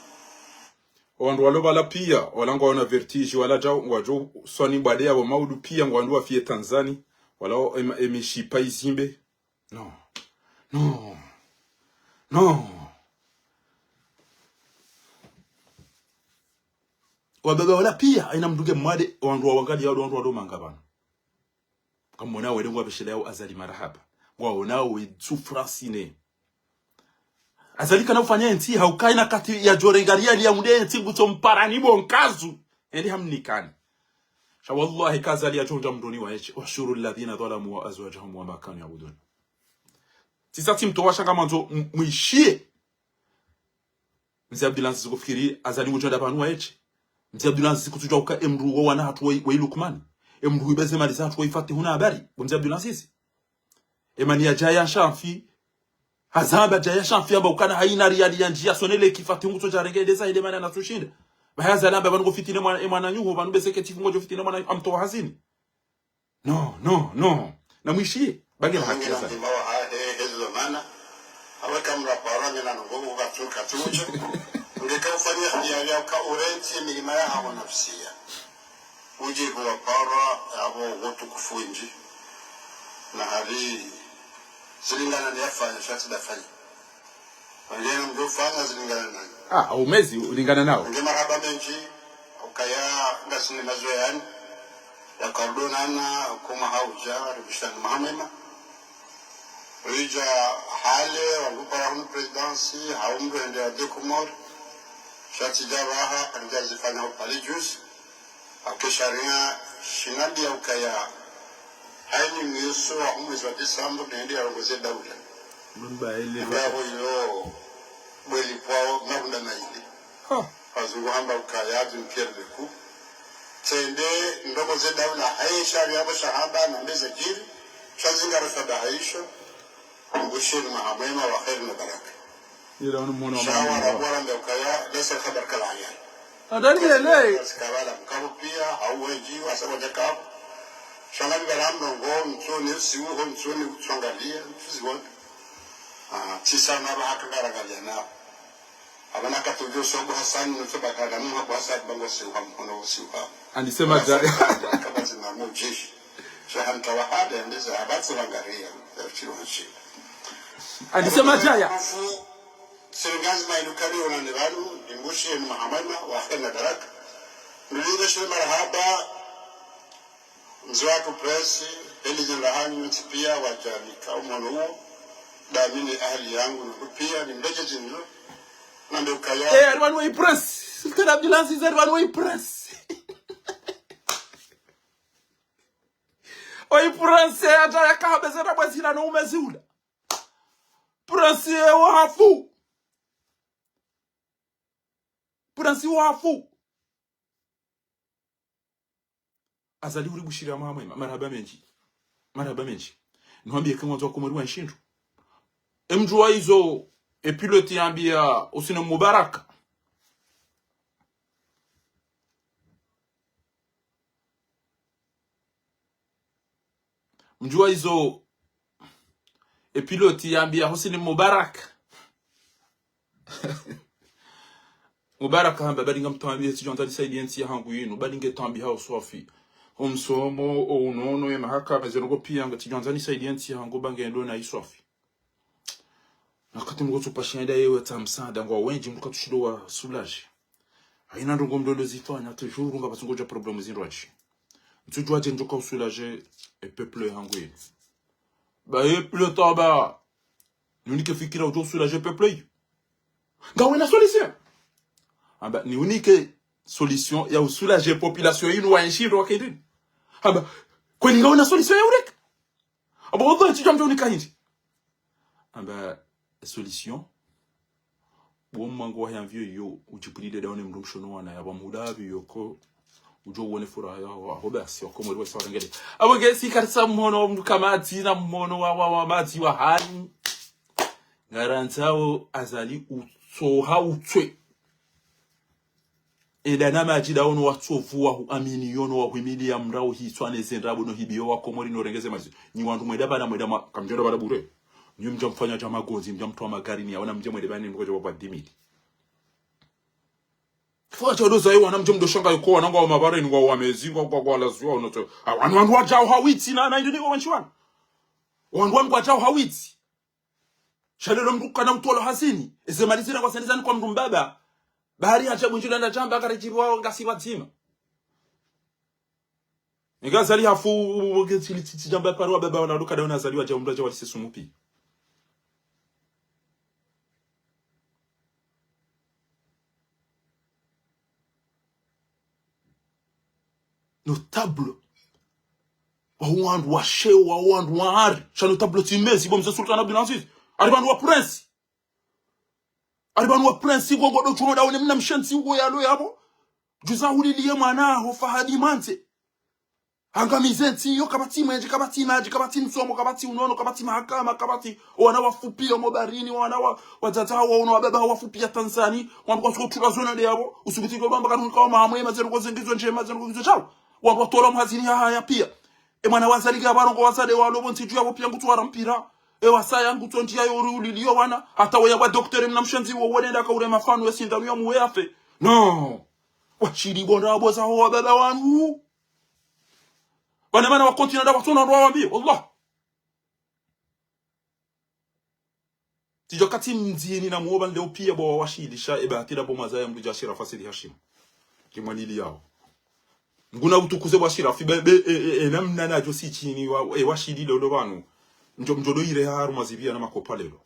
Owandru walo pvala pia, wala ngwaona vertige, wala djao, ngwadjo swani bwade yabo maudu pia, ngwandru wafiye Tanzani, wala o-, em-, emishipa izimbe. No. No. No. Wababa wala pia, haina mdru nge mwade, wandru wawangalia, wandru walo manga pvanu. Kamwona wele ngwabeshelea Azali marahaba. Ngwaona we souffrance ne. Azali kana ufanya entsi, hauka ina kati yadjorengaria ili yaunde entsi ngutso mparani bo nkazu. Endi hamnikani. Sha wallahi ka Azali yadjo undja mdroni wa etshi. احشروا الذين ظلموا وأزواجهم وما كانوا يعبدون. Tsisa tsimtowa sha ngamwandzo m-, mwishiye. Mze Abdulaziz kufikiri Azali ngudjo enda pvanu wa etshi. Mze Abdulaziz kutsudjuwa uka emdru wo wana hatru wa, wa Lukmani. Emdru wibeze mali za hatru wa Fatihu na habari. Bo Mze Abdulaziz. Emani yadja ya shamfi. Hazamba dja ya shamfi amba ukana haina riyali ya ndjiya sonele ki Fatihu ngutsodja renge ndeza hende mana natsushinda. Bahi Azali amba pvanu ngufitine mwana, emwana nyuho, pvanu bese ketifu ngodjo fitine mwana amtowa hazini. No, no, no. Na mwishiye, bange na haki ya Azali. Mzima wa ha-, he-, hezo mana. Awe kamra para ngena nongo katsu-, katsuche. Ngeka ufanya ikhtiyari ya uka urenti milima ya hawo nafsiya. Udje huwa para, abo wotukufu windji. Na hali zilingana ni yafanya, sha tsi dafanya. Wangena mdru ufanya zilingana nanyi. Ah, umezi ulingana nao. Nge marahaba mendji, ukaya ngasini mazoeani. Wakardonana, hukuma hauja, ribishani maha mema. Rija hale, wandru para hunu présidence, hau mndru hende ya de Comores. Sha tsi ja raha, rija zifanya upali juzi. Ake sharia, shinambiya ukaya, haini mwiso wa mwezi wa Disemba, nende yarongoze daula. Ngapvo iyo, bweli pvwao, mavunda na ili. Wazungu hamba ukaya, d'une pierre deux coups. Tsende, ndrongo ze daula, haye sharia pvo shahamba, na mbeze jiri, sha zingaro shaba haisho, mbusheni maha mema wa kheri na baraka. Ila unu mwana wa Sha mwana warabu wa. Warambia ukaya, laisa al-khabar kal-ayan. Adani ele. Sikabala mkabo pia, hau wenji, wasa waja kabo. Sha ngami bala mrongo, mtsoni, siuho, mtsoni, utswangalia, mtsuziwona. Ah, tsi sana aba haka ngarangalia nao. Abana katujo so Abu Hassan, no so bakala, mu Abu Hassan, bango siuha, mkono siuha. Andise maja. Kama zina mujishi. Sha hanta wahada, andise abatsi wangaria, ya chiro nchi. Andise maja ya. Kufu, siringazi mainu kari onane pvanu, nimbusheni maha mema, wa kheri na baraka. Nilinde shile marahaba, mze watru Prince, eli jenda hanyu, ntsi pia, wajanika, umono uwo, damini ahali yangu, nundu pia, nimbeje jinlo, nambe ukaya. Eh, ari pvanu wa i Prince. Sultan Abdulaziz, ari pvanu wa i Prince. Wa i Prince, hata yakaha bezera bwezina no umezi ula. Prince, eh, wafu. Prince wafu. Azali uri bushiri ya maha mema, marahaba menji. Marahaba menji. Niwambiye ke mwandzo wa Komori wa nshindru. E mdjuwa izo, e pilote yambiya Hosni Moubarak. Mdjuwa izo, e pilote yambiya Hosni Moubarak. Moubarak hamba, badi ngamtsambiye tsidjwandza nisaidiye ntsi yahangu yinu, badi nge tsambiha uswafi. O msomo, o unono, ye mahakama, ze ndrongo pia nge tsidjwandza nisaidiye ntsi yahangu, ba nge ndo na iswafi. Na wakati mdru kotsu pasha yenda yewe tsa msaada ngwa wenji, mdru katsushindo wa soulager. Haina ndrongo mdru ndo zifanya, toujours ngapvatsi ngodja problème zindru wadji. Ntsudjuwa dje ndjoka usoulager e peuple yahangu yinu. Ba e peuple taba. Niunike fikira udjo usoulager peuple yi. Ngawena solution. Amba, niunike solution ya usoulager population yinu wa nshindru wa kendini. Amba, kweli ngawena solution ya ureka. Amba, wallahi, tsidjuwa mdjo unika hindri. Amba, solution. Bo mwangu wa yamvio yo, udjipulile daone mdru mshono wana ya ba mudabi yoko. Udjo uone furaha ya wa, ho basi, wa Komori wa isa warengele. Abo nge si karisa mhono wa mdru kamadzi na mhono wa, wa, wa madzi wa hanyu. Ngarandzao Azali utsoha utswe. Enda na madji daono watsovu wa huamini yono wa huimili ya mrao hitswa ne ze ndrabo no hibiyo wa Komori no rengeze madzi. Nyi wandru mwenda bana mwenda ma, kamdjenda bana bure. Nyi mdja mfanya dja magonzi, mdja mtowa magari ni yaona mdja mwende bani mkoja wa dimili. Fwa cha udoza yo wana mdja mdo shanga yuko wana ngwa mabare ni ngwa wamezi, ngwa, ngwa, ngwa laziwa ono tso. A, wanu, wanu wadjao hawitsi na, na indini kwa wanshi wana. Wanu, wanu wadjao hawitsi. Sha lelo mdru kana utolo hazini. Eze mali zina kwa sani zani kwa mdru mbaba. Bahari hadja bundjila na djamba kare djibwa ngasi wadzima. Nika Azali hafu, ubu, ubu, ke tsili tsitsi djamba paro wa baba wana luka daona Azali wadja umdru adja walise sumu pi. Notable. Wa wandru wa sheo, wa wandru wa hari. Sha notable tsi mezi, bo mze Sultan Abdulaziz. Ari pvanu wa prince. Ari pvanu wa prince, ngo ngo do chumo daone mna mshenzi ngo yalo yapvo. Djuza huliliye mwana ho Fahadi Mantse. Hangamize ntsi yo, kapvatsi mwenje, kapvatsi madji, kapvatsi msomo, kapvatsi unono, kapvatsi mahakama, kapvatsi wana wafupia mobarini, wana wa, wadzadze hawo, wana wa baba hawo wafupia Tanzani, wandru kwatsuko tula zona nde yapvo, usubuti ko bamba kanu kawo mahamwe, mazero ko zengizo ndjema, mazero ko zengizo djao. Wandru watolwa mhazini ha haya pia. E mwana wa Azali ka pvaro ngo wazade walo pvo ntsi dju yapvo pia ngutsu wara mpira. E wasaya ngutso ndjia yo uri uliliyo wana, hata weya wa docteur mna mshenzi wo wonenda ka ure mafanu ya sindanu ya muwe yafe. No. Washili bonda waboza ho wa baba wanu. Bane mana wa continent da watsona ndo wawambi, wallah. Tsidjo kati mdzini na muoba ndeo pia bo wawashilisha eba hatira bo mazaya mdru dja Shirafa Sidi Hashim. Kimwanili yao. Nguna utukuze bwa Shirafi, be, be, e, e, e, namna nadjo si shini wa, e, washili lolo pvanu. Ndjo, ndjo ndo ire harumwa zibiya na makopa lelo.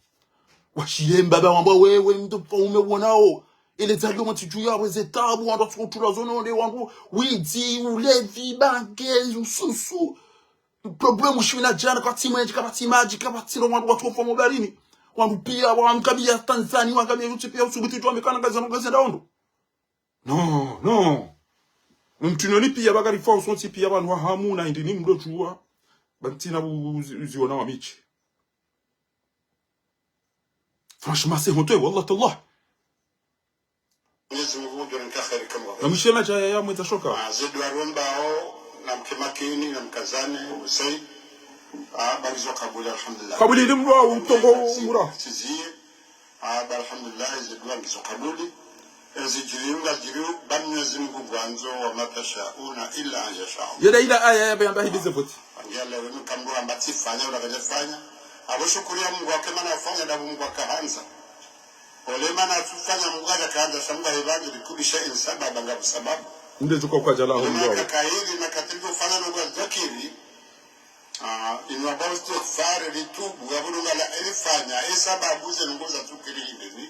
Washile mbaba wambwa wewe mdru pvaume wonao. Ele dzalio mwa ntsi dju yawe ze tabu, wandru watsukutula zononde, wandru widzi, ulevi, bange, ususu. Problème ushina djana, kapvatsi mwenje, kapvatsi madji, kapvatsi ro, wandru watsofa mo baharini. Wandru piya, wangamiya Tanzania, wangamiya yontsi piya, usubuti djuwa mekana ngazi, ngazi ndaondo. Non, non. Mtrinoni piya bakari fa usontsi piya pvanu wa hamu na hindri ni mdru djuwa. Ba ntsina bu-, uzi-, uziona wa mishi. Franchement, c'est honteux, wallah tallah. Mwenyezi Mungu ngudjo nika kheri kama. Na mwishe na chaya ya mweza shoka. Ah, ze dua rombao, na mke makini, na mkazane, Hussein. Ah, ba ngizo kabuli, alhamdulillah. Kabuli ili mdru wa utongo umura. Tiziye. Ah, ba alhamdulillah, ze dua ngizo kabuli. Ezi djiri ngazidjiri, ba Mwenyezi Mungu ngwandzo, وما تشاءون إلا أن يشاء الله. Yeda ila aya ya bayamba hibize voti. Angia leo ni kamdru amba tsifanya, ula kadjafanya. Abo shukuriya Mungu wake mana afanya, ndapvo Mungu akahandza. Ole mana atsufanya Mungu kadjakahandza, sha Mungu ahibandzi لكل شيء سببا, ngapvo sababu. Nde tuko kwa jala. Ole ho mana Mungu. Kakayiri na katiri kufanya no ngwa zakiri. Ah, inu amba istighfar, litubu, yapvo ndo ngala elifanya, e sababu ze nungo zatsukiri hindeni,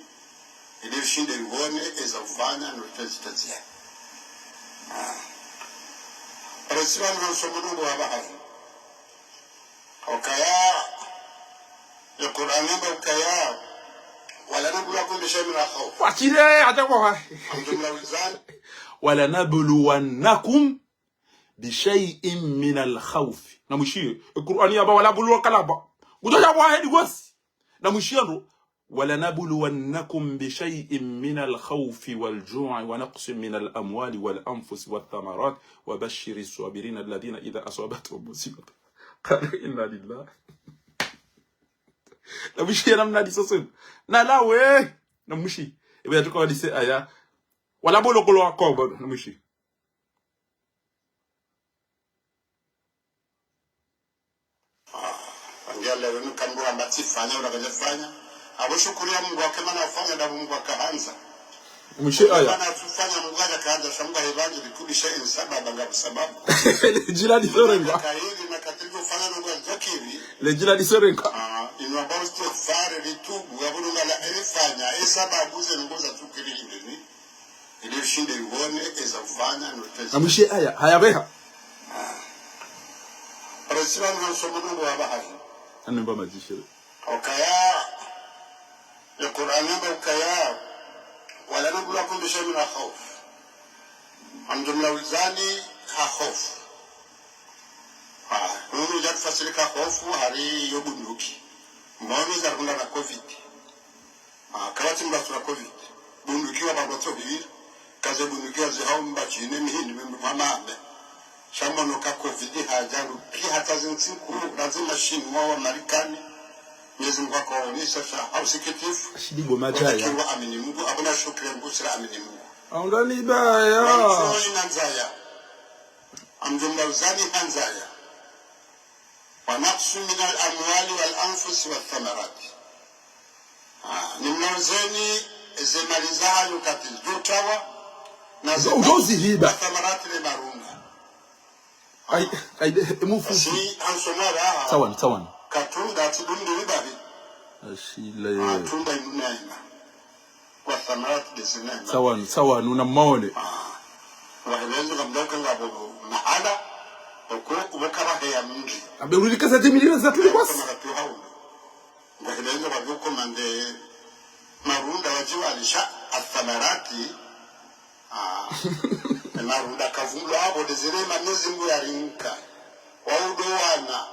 ili lishinde liwone, eza ufanya, no litezi tezi ya. Ah. Pare si pvanu na msomo nungo wa bahari. Ukaya, ya Qur'an amba ukaya, ولنبلونكم بشيء من الخوف. Washile, hata kwa. Hamdumla wizani. ولنبلونكم بشيء من الخوف. Na mwishiye, e Qur'ani yamba wala buluwa kalaba. Kutoja kwa hedi gosi. Na mwishiye ndo, ولنبلونكم بشيء من الخوف والجوع ونقص من الأموال والأنفس والثمرات وبشر الصابرين الذين إذا أصابتهم مصيبة قالوا إنا لله. Na mwishiye namna disosen. Na lawe. Na mwishi. Ebe yatuka wadise aya. Wala buluwa kalaba. Na mwishi. Angia leo ni kamdru amba tsifanya, ula kadjafanya. Abo shukuriya Mungu wake mana afanya, ndapvo Mungu akahandza. Mwishe aya. Mana atsufanya Mungu kadjakahandza, sha Mungu ahibandzi لكل شيء سببا, ngapvo sababu. Le djila disorenga. Kakayiri na katiri kufanya no ngwa zakiri. Le djila disorenga. Ah, inu amba istighfar, litubu, yapvo ndo ngala elifanya, e sababu ze nungo zatsukiri hindeni. Ili lishinde liwone, eza ufanya, no litezi. Na mwishiye aya, haya beha. Pare si pvanu na msomo nungo wa bahari. Anemba madjishile. Ukaya, ya Qur'an amba ukaya, ولنبلونكم بشيء من الخوف. Hamdumla wizani ha khofu. Ah, nunu dja tufasiri ka khofu, hari yo bunduki. Mbono za runda na covid. Ah, kapvatsi mdru atsula covid. Bunduki wa bandru tso hivira. Kaze bunduki wa zihaumba chine mihini mimbi mwa mame. Sha mbono ka covid hadja lupi hata zintsiku, lazima Shinwa wa Marikani. Mwenyezi Mungu akawaonesha sha ha usikitifu. Shidi bo majaya. Walakin wa amini Mungu, abuna shukri Mungu sila amini Mungu. Aundani baya. Wantso ina ndzaya. Hamdumla wizani ha ndzaya. ونقص من الأموال والأنفس والثمرات. Ah, nimlauzeni ze mali zahanyu katsi djutawa, na ze udozi hiba. والثمرات ne marunda. Ai, ai, de, e mufu. Si, ansoma raha. Tsawani, tsawani. Katunda tsi dundu ribahi. Ashila ye. Ah, tunda inu neema. والثمرات de ze neema. Tsawani, tsawani, una maole. Ah. Ngwahilendze kamdaka ngapvo mahala, oko, uboka baheya mndri. Abe ulili kaza dix mille za tuli kwasi. Kamara tu haulo. Ngwahilendze kwa vyoko mande marunda wadjiwalisha, الثمرات. Ah. E marunda kavumlo abo de ze neema Mwenyezi Mungu yarinka. Waudo wana.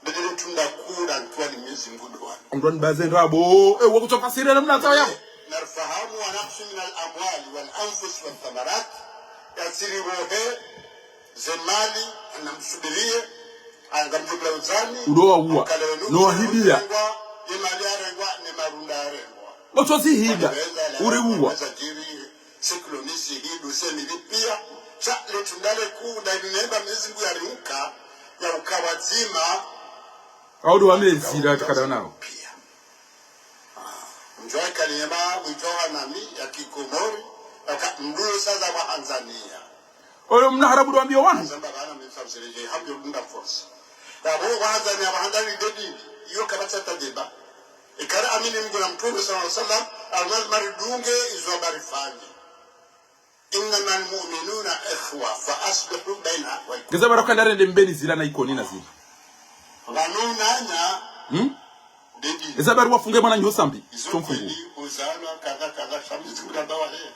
Bedele tunda kula nkiwa ni Mwenyezi Mungu ndo wana. Mndru ni baze ndrabo. Eh, wakutso fasiri namna tawa yako. Narifahamu ونقص من الأموال والأنفس والثمرات. Yasiri rohe, ze mali, anamsubiriye, angamdjumla uzani. Udo wa uwa. No wahibiya. Ye mali yarengwa, ne marunda yarengwa. Motso si hiba. Uri uwa. Cyclone isi hidu se mili piya. Sha le tunda le kuu nda inu neema Mwenyezi Mungu yarinka, ya uka wadzima. Audu wa mezi la takada nao. Piya. Ah, mdjuwa ikali yema, mdjuwa nami, ya kikomori, ya ka, mdru saza wa Tanzania. Oyo mna harabu ndo wambiyo wanu. Zamba bana mesa mzeleje, hapyo bunda force. Yabo, wahandzani, abahandzani débat. Iyo kapvatsi hata débat. Ikara amini Mungu na Mtume, swallallahu alayhi wasallam, almaz maridunge, izo habari fani. إنما المؤمنون إخوة فأصلحوا بين أخويكم. Ngeza baraka ndare nde mbeni zila na Ikoni na zila. Pvanu nanya. Hmm? Débat. Eza bari wafunge mwana nyo Sambi. Izo kweli, uzalwa, kadha, kadha, shamisi, kula bawa he.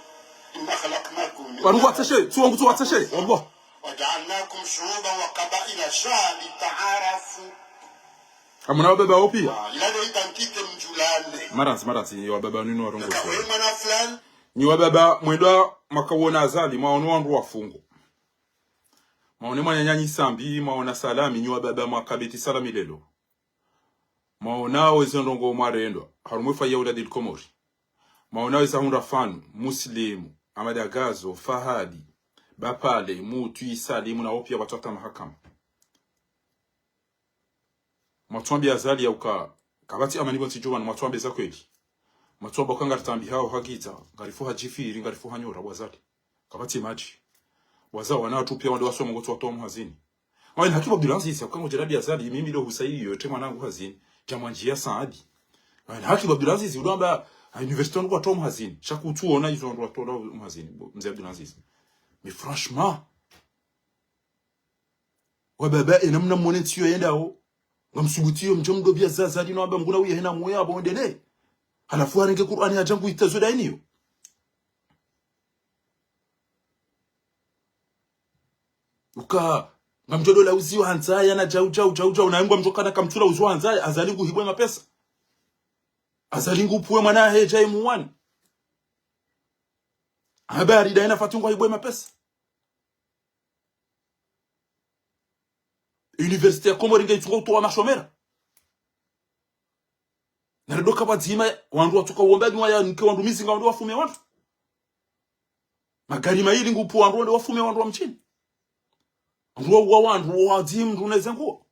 إنا خلقناكم من Pvanu watseshe, tsu wangu tsu watseshe, wallah. وجعلناكم شعوبا وقبائل شا لتعارفوا. Amuna wababa wo piya. Ah, il a des identités mdjulane. Maranzi, maranzi, yo wababa ninu warongozi. Kaka, we mwana fulani. Nyi wababa, mwendwa mwakawona Azali, mwaono wandru wafungo. Mwaone mwananyanyi Sambi, mwaona Salami, nyi wababa mwakabeti Salami lelo. Mwaona weze ndrongo mwarendwa, harumwa Faïda Ouladil Komori. Mwaona weza hundra Fanu, Muslimu, Amada Gazo, Fahadi, Bapale, Mutwi, Salimu, na wo piya watswata mahakama. Mwatsuambe Azali ya uka, kapvatsi amani pvo ntsi djuvanu, mwatsuambe za kweli. Mwatsuamba uka ngaritsambi hao hagidza, ngarifu hadjifiri, ngarifu hanyora, bo Azali. Kapvatsi madji. Waza wana watru piya wande wasoma ngotsu watowa muhazini. Ngawe na haki bo Abdulaziz, ya uka ngodjo rambia Azali, mimi ndo husayi yo, te mwanangu hazini, dja mwandjiya Saadi. Ngawe na haki bo Abdulaziz, udo amba, ha université ndo watowa muhazini. Sha kutsuona izo ndo watowa muhazini, bo, mze Abdulaziz. Mais franchement, wababa, ena mna mwone ntsi yo yendao. Ngamsubutiyo mdjo mdopviya Azali no amba Mngu na uye hena moyo abo ondele. Halafu harenge Kur'ani hadja ngu itazo dainiyo. Uka, ngamdjo dola uziwa handzaya na djau, djau, djau, djau, na yengwa mdjo kana kamtsula uziwa handzaya, Azali ngu hibwe mapesa. Azali ngu puwe mwana hahe djaye muwani. Habari daina Fatu ngu hibwe mapesa. Université ya Komori nge itsunga utowa mashomera. Na ridoka pvadzima, wandru watsuka uomba dua ya nike wandru mizinga wandru wafume wandru. Magari mayili ngupu wandru wandru wafume wandru wa mdjini. Wandru wa, wa wandru wa dzi mndru neze nguo.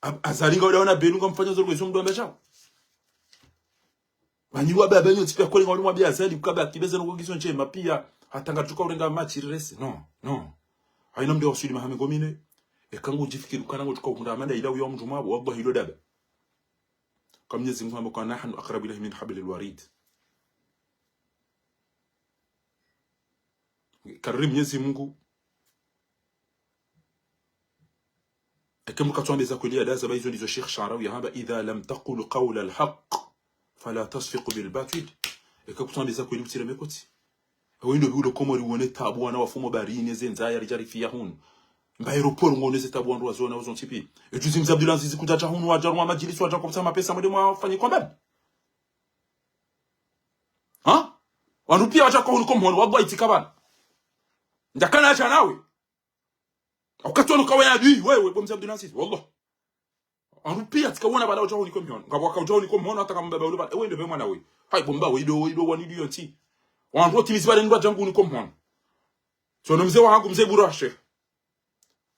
Ab-, Azali nga udaona belu ngamfanya zoro kwezo mndru amba djao. Manyiwa baba nyo tsipiya kole nga uli mwambiya Azali kukaba kibeze no kugiso ndjema piya hata ngatsuka urenga matshi rirese. No, no. Haina mndru waswili mahame ngomine. Eka ngudjifikiri ukana ngotsuka ukunda amanda ila uyo mndru mwabo, wallahi ilo daba. Ka Mnyezi Mungu hamba kwa نحن أقرب إليه من حبل الوريد. Kariri Mnyezi Mungu. Eke mndru katsuambe za kweli ya daza ba izo ndizo Sheikh Sharawi ya hamba: إذا لم تقل قول الحق فلا تصفق بالباطل. Eke kutsuambe za kweli utsire mekotsi. Ewe ndo biudo Komori uone tabu wana wafumo barini ze ndzaya ridjarifiya hunu. Mba aéroport ngone ze tabu wandru wazona uzo ntsipi. Ejuzi mze Abdulaziz kudjadja hunu wadja harumwa madjilisi wadja kwa mapesa mwende mwafanye kwa mbali. Ha? Wandru piya wadja kwa hunu kwa mhono, wallahi tsikabana. Ndakana adja nawe. Wakati wanu kawe adui, wewe, bo mze Abdulaziz, wallah. Wandru piya tsikawona bala udja hunu kwa mhono. Ngapvo waka udja hunu kwa mhono, hata kamba baba ule bala. Ewe ndo be mwana we. Hayi, bo mba we, ido, ido, wani ido yonti. Wandru otimizi bala ndo adja hunu kwa mhono. So, no mze wahangu, mze Burashe.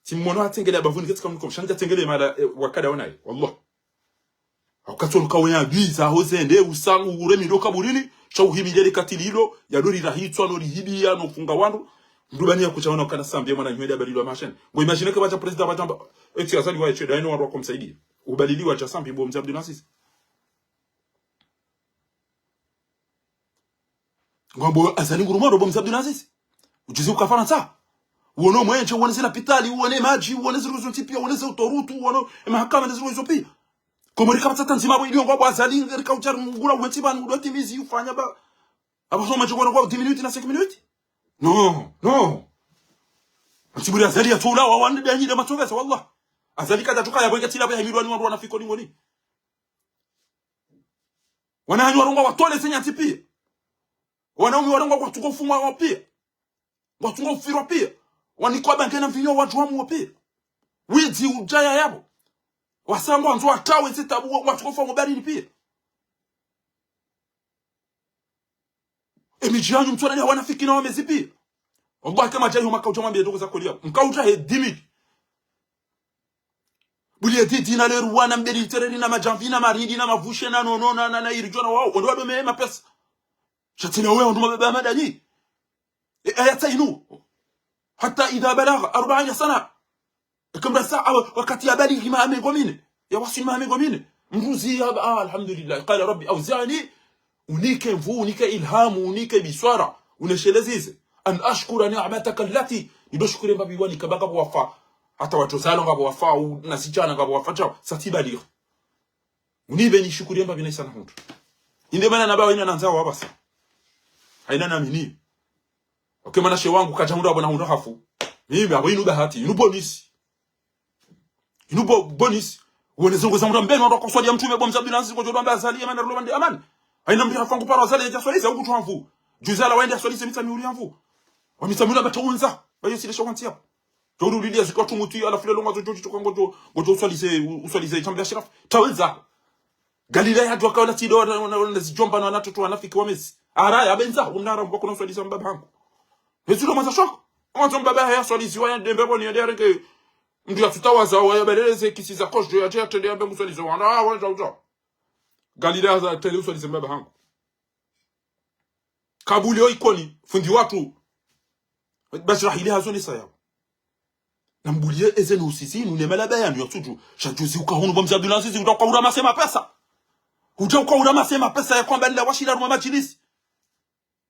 Tsimmono hatsengele abavuni ketsi kamniko mshanja tsengele mada, eh, wakada onaye. Wallah. Haukatsonu kawenya biza hozende usangu ure mido kaburini. Sha uhimidjele katili ilo. Ya dori rahitswa no lihibiya no funga wandru. Mndru bani ya kuchaona ukana Sambi ya mwana nywede abalilwa mashene. Ngo imagine ke bacha president bachamba. Eti Azali wa eche daino wandru wakomsaidia. Ubaliliwa cha Sambi bo mze Abdulaziz. Ngwambo Azali ngurumaro bo mze Abdulaziz. Ujuzi uka Farantsa. Uono mwenje, uone ze lapitali, uone madji, uone ze ruzo ntsipi, uone ze autoroute, uone emahakama ne ze ruzo piya. Komori kapvatsi hata ndzima bo iliyo ngwambo Azali rika ujar mgula uwe ntsibani udo timizi ufanya ba. Aba soma chikona kwa dix minutes na cinq minutes. No, no. Ntsiburi Azali ya tula wa wande danyi da matsongesa, wallah. Azali kada tuka ya bweka tila ba himilwa ni wandru wanafiko lingoni. Wana hanyu warongoa watole ze nyantsi piya. Wanaume warongoa kwatsuka ufumwa wao piya. Kwatsuka ufirwa piya. Wanikwa bange na mvinyo wadjuwa muwo piya. Widzi udjaya yabo. Wasangwa ndzo watawe ze tabu wa-, kwatsuka ufumwa barini piya. Emidji yanyu mtsona ni wanafiki na wamezi piya. Wallahi kama djayi huma kauja mwambiye ndrongo za kweli yabo. Mkauja he dix mille. Buliye didi na leru wana mbeli tereri na madjamvi na marindi na mavushe na nono na, na, na iridjo na wao. Ondo wado me mapesa. Sha tsina wewe ondo mababa madanyi. E, e, yatsa inu. حتى إذا بلغ أربعين سنة. Eka mdru sa, awa, wakati ya balighi maha mengo mine. Ya waswili maha mengo mine. Mdru zi ya, ah, alhamdulillah. قال رب أوزعني, unike nvu, unike ilhamu, unike biswara, uneshelezeze. أن أشكر نعمتك التي, nido shukuri mbapvi wanika ba ngapvo wafa. Hata watozalwa ngapvo wafa, u, na zidjana ngapvo wafa, tsawo, sa tsi balighi. Unipve nishukuri mbapvi na isa na hundru. Inde mana naba wa ina nandzao wapvasa. Haina namini. Okay, mwanamshe wangu, kadja hundra bwana hundra hafu. Mimi, abo inu bahati, inu bonisi. Inu bo-, bonisi. Wone zengo za mdru mbeni, wandru wakoswali ya mtrume, bo mze Abdulaziz, kodjo ndo amba Azali, Amani, Arlo, Mande, Amani. Haina mdru hafu wangu paro Azali, yadja swalize, huku tu hanvu. Juzi ala waende aswalize Mitsamihuli ya nvu. Wa Mitsamihuli amba tawundza. Bayo sile shawantsi yapo. Djo uri ulilia zikwa tumuti, halafu lelo ngwazo djo djo djo ngodjo, ngodjo uswalize, u-, uswalize, Chambe Ashraf. Tawundza. Galilea yadjuwa ka wala tsido wana, wana, wana zidjomba na wana toto wanafiki wa mezi. Ara, ya bendza, umnara mbwa kuna uswaliza mbaba hangu. Hezi lo mwanza shoko. Mwanza mbaba ya swaliziwa ya dembe boni ya dereke. Mdru ya tutawaza, wa ya beleleze kisi za kosho, ya tse ya tende ya mbe muswalizo, wana, ah, wana, wana. Galilea za tende uswalize mbaba hangu. Kabuli yo Ikoni, fundi watru. Basi rahili hazo ne saya. Nambuliye eze nusi zinu ne malaba yanu ya tsudju. Sha juzi uka hunu bo mze Abdulaziz, udja uka uramase mapesa. Udja uka uramase mapesa ya kwamba nila washila harumwa madjilisi.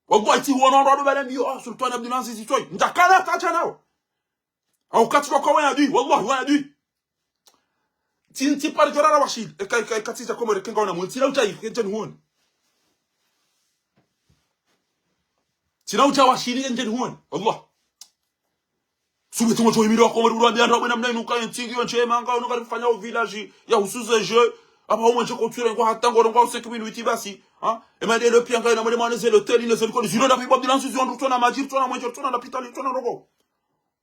Wallahi tsi huono ndo ado bala mbiyo, ah, Sultan Abdulaziz, tsoyi. Ndakala tacha nao. Au kati kwa kwa wana adui, wallahi wana adui. Tsi, tsi pari djorara washili, eka, eka, eka tsi dja Komori, eka ngaona mwe, tsina udja ifu, eka ndje nihuone. Tsina udja washili, eka ndje nihuone, wallah. Subu tsi mdru imiro wa Komori, uru ambia ndra bwena mna inu ka ye ntsi ngiyo ndjema, nga unu kari fanya u village, ya husu ze jeux, apa umwe ndje kotsure ngwa hata ngoro ngwa useki minu iti basi, ha? Ema ndelo pia nga ina mwene mwane ze loteli, ne ze likoli, ziro na pibo bilansi, ziro ndo tsona madjiri, tsona mwenje, tsona lapitali, tsona ndroko.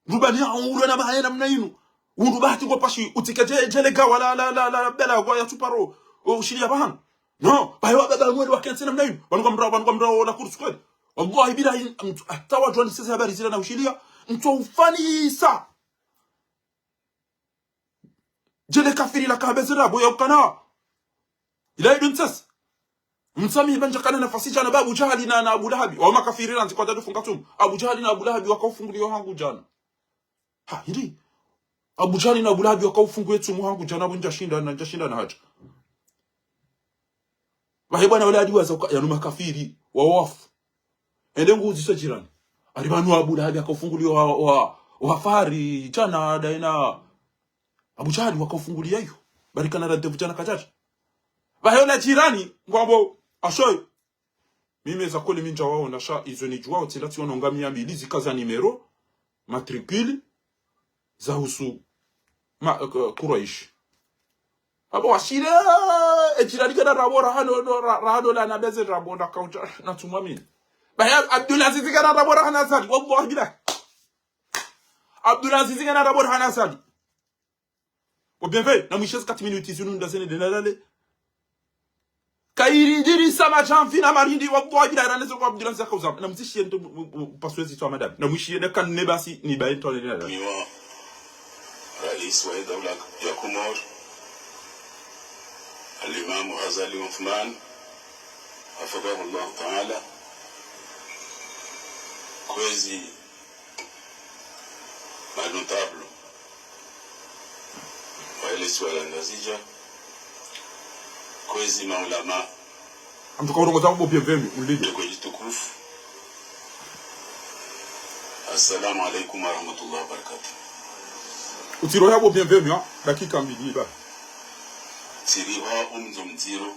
Rubani ya undru na mahaya namna inu. Undru bahati ngo pashi, utike dje, djele gawa la, la, la, la, bela kwa ya tsuparo, o, ushili ya bahanu. No, bayo wa baba mweli wa kense namna inu. Wanu kwa mdra, wanu kwa mdra, o, la kursu kweli. Wallahi billahi, mtu, hata wadjuwa ni sisi habari zila na ushiliya, mtu ufanisa. Djele kafiri la kahabeze rabo ya ukana. Ila idun sasa. Msamihi ba ndjakana nafasi djana ba Abu Jahali na, na Abu Lahabi. Wa makafiri randzi kwa dadu funga tsumu. Abu Jahali na Abu Lahabi waka ufunguliyo hangu djana. Ha, hindri. Abu Jahali na Abu Lahabi waka ufunguliyo tsumu hangu djana, bo ndjashinda na, ndjashinda na hadja. Wahe bwana wala adiwaza uka, yanu makafiri, wa wafu. Ende nguzi sa jirani. Ari pvanu Abu Lahabi waka ufunguliyo wa, wa, wa fari, djana, daina. Abu Jahali waka ufunguliya iyo. Barikana la ndevu djana kadjadja. Wahe ola jirani, ngwambo, ashoyo. Mimi eza kole mi ndjawaona sha, izo nidjuwao, tsila tsiwono ngamiya mbili, zika za numéro, matricule, za husu, ma, eh, Kuraish. Abo washile, e jirani kena rabo, rahano, no, ra-, rahano la nabeze rabo, na kauta, na tsumwa mini. Bahe Abdulaziz kena rabo, rahana Azali, wallahi billahi. Abdulaziz kena rabo, rahana Azali. Bo bienvenue, na mwishiye zi quatre minutes zinu ndazene de nalale. Kairi diri sama jamvi na marindi, wallahi billahi, raneze kwa Abdulaziz kauza. Na mzishiye ndo, u, u, paswezi twa madame. Na mwishiye ne kan ne basi, ni baye ntwa ne nalale. Miwa, rais wa daula ya Komori, Al-Imam Azali Assoumani, hafidhahullahu ta'ala, kwezi ma notable wa ele isiwa la Ngazidja, kwezi maulama. Amtuka urongoza bo bienvenue, ulinde. Kwezi tukufu. Assalamu alaikum warahmatullahi wabarakatuh. Utsiro ya bo bienvenue, ha? Dakika mbili, ba. Tsiriha umzo mdziro.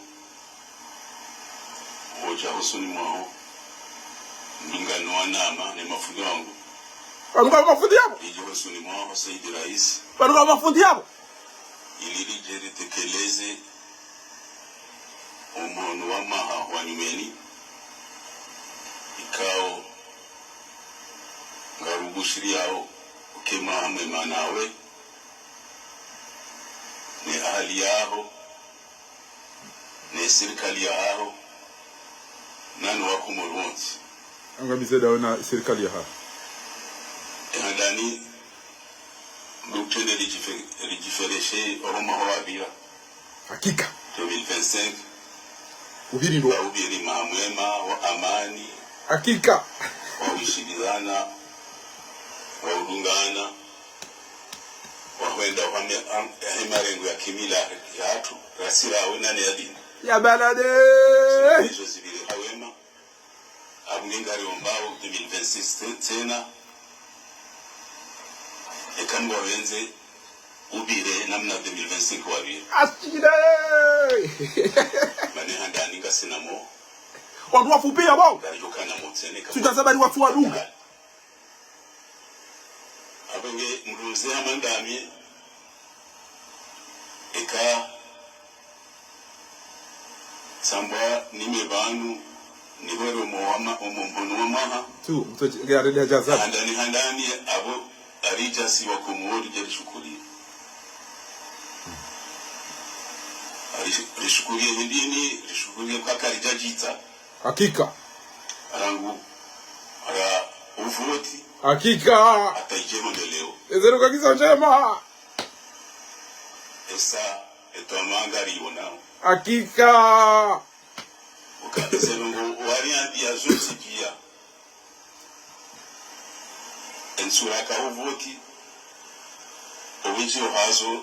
Hodja hosoni mwaho, ndungano wanama ne mafundi wangu. Pvanu ka mafundi yabo. Idje hosoni mwaho, Saidi Rais. Pvanu ka mafundi yabo. Ili lidje ritekeleze omono wa maha wa nyumeni. Ikao ngarubushiriyao ukema hamwe manawe. Ne ahali yaho. Ne sirikali yaho, nani wa Komori wontsi. Angamize dawe na sirikali yaho. E handani, ndo utrende ridjife-, ridjifereshe oho maha wapvira. Hakika. Deux mille vingt-cinq. Upviri ndo. Nga upviri maha mwema, wa amani. Hakika. Wa wishilizana. Waulungana, wahwenda wahame, am-, yahe marengo ya kimila yahatru, rasira awe nane ya dini. Ya balade. Izo zibiri hawema, abunge ngari ombao deux mille vingt-six te-, tsena, eka ngwawendze ubire namna deux mille vingt-cinq wabire. Asile. Mane handani ngasina mo, Wandru wafupiya bo. ngari jokana mo tsene ka. Tsuja zabari watsu wadunga. Abenge mdru mze hama ndami, eka tsamba nime pvanu, nihwere omo wama-, omo mhono wa mwaha. Tu, mtoji, nge aredi hajaza. Handani, handani, abo arija si wa Komori je rishukuriye. Ari-, rishukuriye hindini, rishukuriye kwa karijajita. Hakika. Rangu, ra uvoti, Hakika. Hata ije honde leo. Ezero kakisa njema. Esa, eto amanga riwonao. Hakika. Uka ezero ngo wari andi ya zontsi pia. Entsura ka uvoti, owinji ohazo,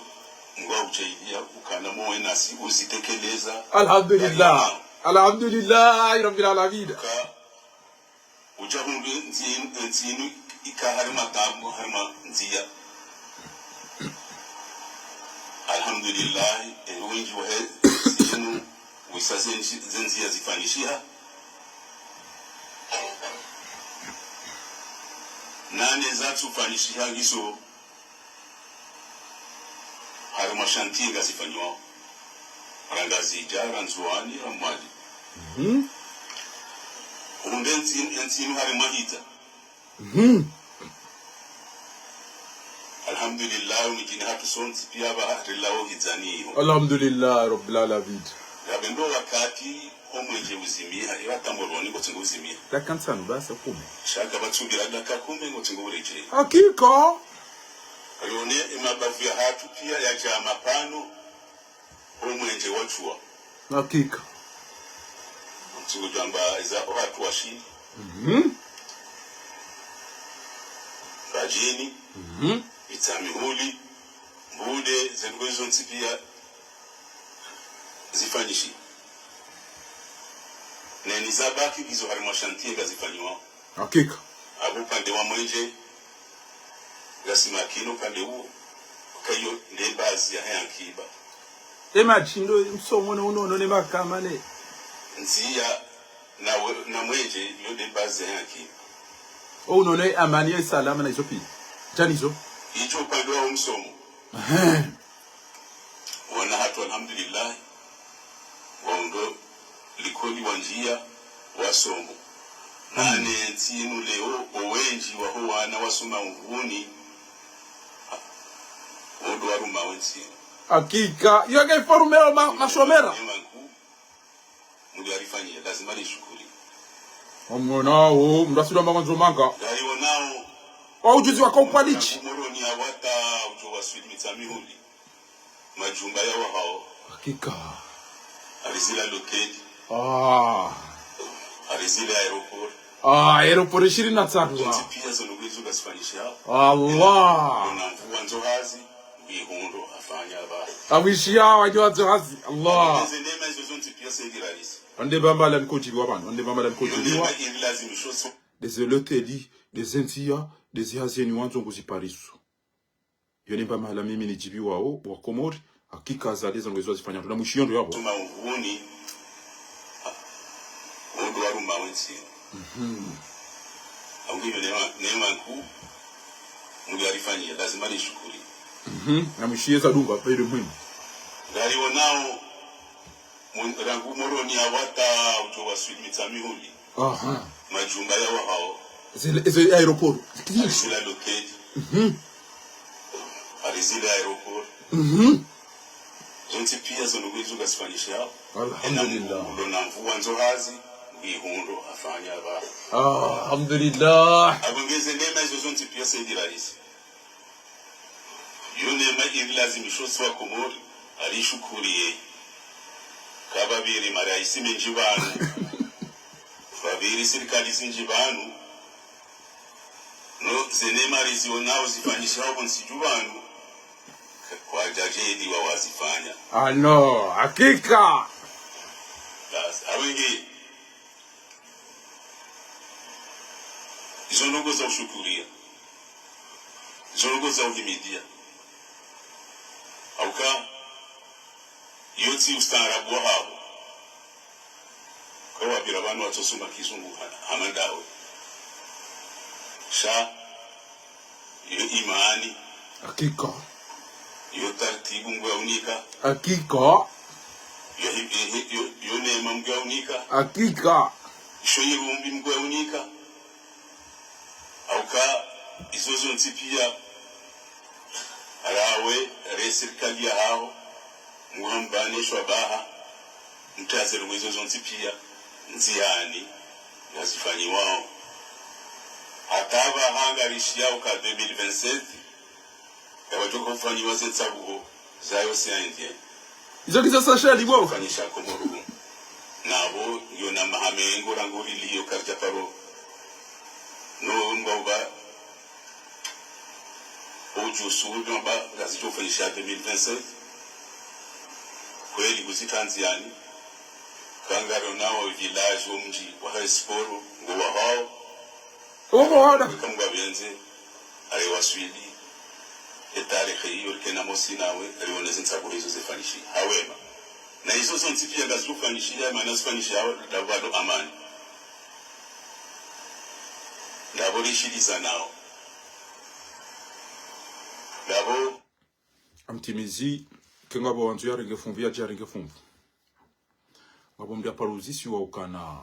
ngwa uchaidia, ukana mowe nasi, uzitekeleza. Alhamdulillah. Alhamdulillah, Rabbil Alamin. Ka uja hundu ntsi-, ntsinu ika harima tabu, harima ndzia. Alhamdulillah, ewinji wahe ntsinu, wisa zenji-, zendzia zifanyishiha. Nane zatsufanyishiha ngizo, harumwa shantiye ngazifanywao. Ra Ngazidja, ra Ndzuwani, ra Mwali. Mhm. Hunde ntsi-, ntsinu harumwa hita. Mhm. Alhamdulillah, umijini hatru sontsi pia ba rilao hidzani iho. Alhamdulillah, Rabbil Alamin. Ngapvendo wakati omwenje uzimiha, ila tamoroni ngotsingo uzimiha. Dakika ntsanu basi, kume. Shaka batsubira dakika kume ngotsingo ureje. Hakika. Rione emabavu yahatru pia yaja mapvano, omwenje watsua. Hakika. Ntsingo jamba iza ohatru washi. Mhm. Mbadjini, Mhm. Mitsamihuli, Mbude, zendrongoo zontsi pia zifanyishi. Neni zabaki ngizo harumwa shantiye ngazifanywao. Hakika. Abo upande wa mwenje, ngasi makini upande uwo, kayo nde bazi yahe ankiba. Emajindo, msomo no unono ne makama ne. Ndzia na we-, na mwenje, yo nde bazi yahe ankiba. O unono amani ya salama na izo pia. Jani izo. Ijo upande wa msomo. Ehe. Wana hatru alhamdulillah, waondo likoli wanjia, wasomo. Nane ntsinu leo, owenji waho wana wasoma uvuni, ondo waruma wentsinu. Hakika. Iyo ke forme ma-, mashomera. Neema nkuu, mdru arifanyia, lazima rishukuri. Omwonao, mdru asilo mbango nzo manga. Ngari wonao, Wa ujuzi waka upvalichi. Moroni ya wata, ujo waswili Mitsamihuli. Majumba ya wahao. Hakika. Arizila loteli. Ah. Arizila aéroport. Ah, aéroport ishirini na tatu. Zontsi pia zo ndugu izo ngazifanyishihao. Allah. Ona mvua nzo hazi, ngwihundo afanya ba. Awishiya, wajo wazo hazi. Allah. Eze neema izo zontsi pia sedi raisi. Ande bamba la nikojibiwa pvanu. Ande bamba la Yo nikojibiwa. neema iri lazimisho so. Des hôtels, des N T A, des haziennes wandzo nguziparizo. Yo nemba mahala mimi nijibiwao, wa Komori, hakika zale zangu ezo wazifanya, tuna mwishiyo ndo yabo. Tuma uvuni, ondo waruma wentsinu. Aungi yo neema, neema nkuu, mdru arifanyia, lazima rishukuri. Mhm. Na mwishiye za dunga, pele muhimu. Ngari wonao, mun-, rangu Moroni ya wata, ujo waswili Mitsamihuli. Aha. Majumba ya wahao. Zile, zile aéroport. Arizila loteli. Mhm. Arizila aéroport. Mhm. Zontsi pia zo ndugu izo ngazifanyishihao. Alhamdulillah. Ena mvua nzo hazi, ngwihundo afanya ba. Ah, alhamdulillah. Abo ngeze neema izo zontsi pia sedi raisi. Yo neema iri lazimisho so wa Komori, arishukuriye. Kapvapviri maraisi menji pvanu. Pvapviri sirikali zinji pvanu. No, ze neema rizionao zifanyishiha pvo ntsi dju pvanu, kwadjadjeli wa wazifanya. Ano, hakika. Basi, awenge. Izo ndrongoo za ushukuria. Izo ndrongoo za uhimidia. Hauka, iyo tsi ustaarabu wahao. Kawapvira pvanu watsosoma kizungu ha-, hama ndawe. Sha, iyo imani, Hakika. iyo tartibu Mngu yaunika, Hakika. iyo hi-, iyo hi-, iyo, iyo neema Mngu yaunika, Hakika. isho irumbi Mngu yaunika. Hauka izo zontsi pia, rawe, re sirikali yahao, Mngu hambane shwabaha, mtsaze rumwe izo zontsi pia, ndziani, ngazifanyiwao. Hata pvaha ngarishiyao ka deux mille vingt-sept, yapvadjo ufanyiwa ze ntsabuho, zayo si indien. Izo kisa sashali bo. Fanyisha Komoro. Napvo, iyo na maha mengo rangu rilio karidja paro. No, ngwamba, udjusu, ngwamba, ngazidjo fanyisha deux mille vingt-sept. Kweli, kuzitsa ndziani. Kangarionao village, omdji, wahe sport, ngo wahao. Uko hona. Ika Mngu apvendze, ari waswili, etarehi iyo rikena mosi nawe, rione ze ntsabuho izo zifanyishiha. Hawema. Na izo zontsi pia ngazifanyishiha, mana zifanyishiha, ndapvo pvalo amani. Ndapvo rishilizanao. Ndapvo. Amtimizi, ke ngapvo wandzo yarenge fumvu, yadje yarenge fumvu. Ngapvo mndru yaparuzisiwa ukana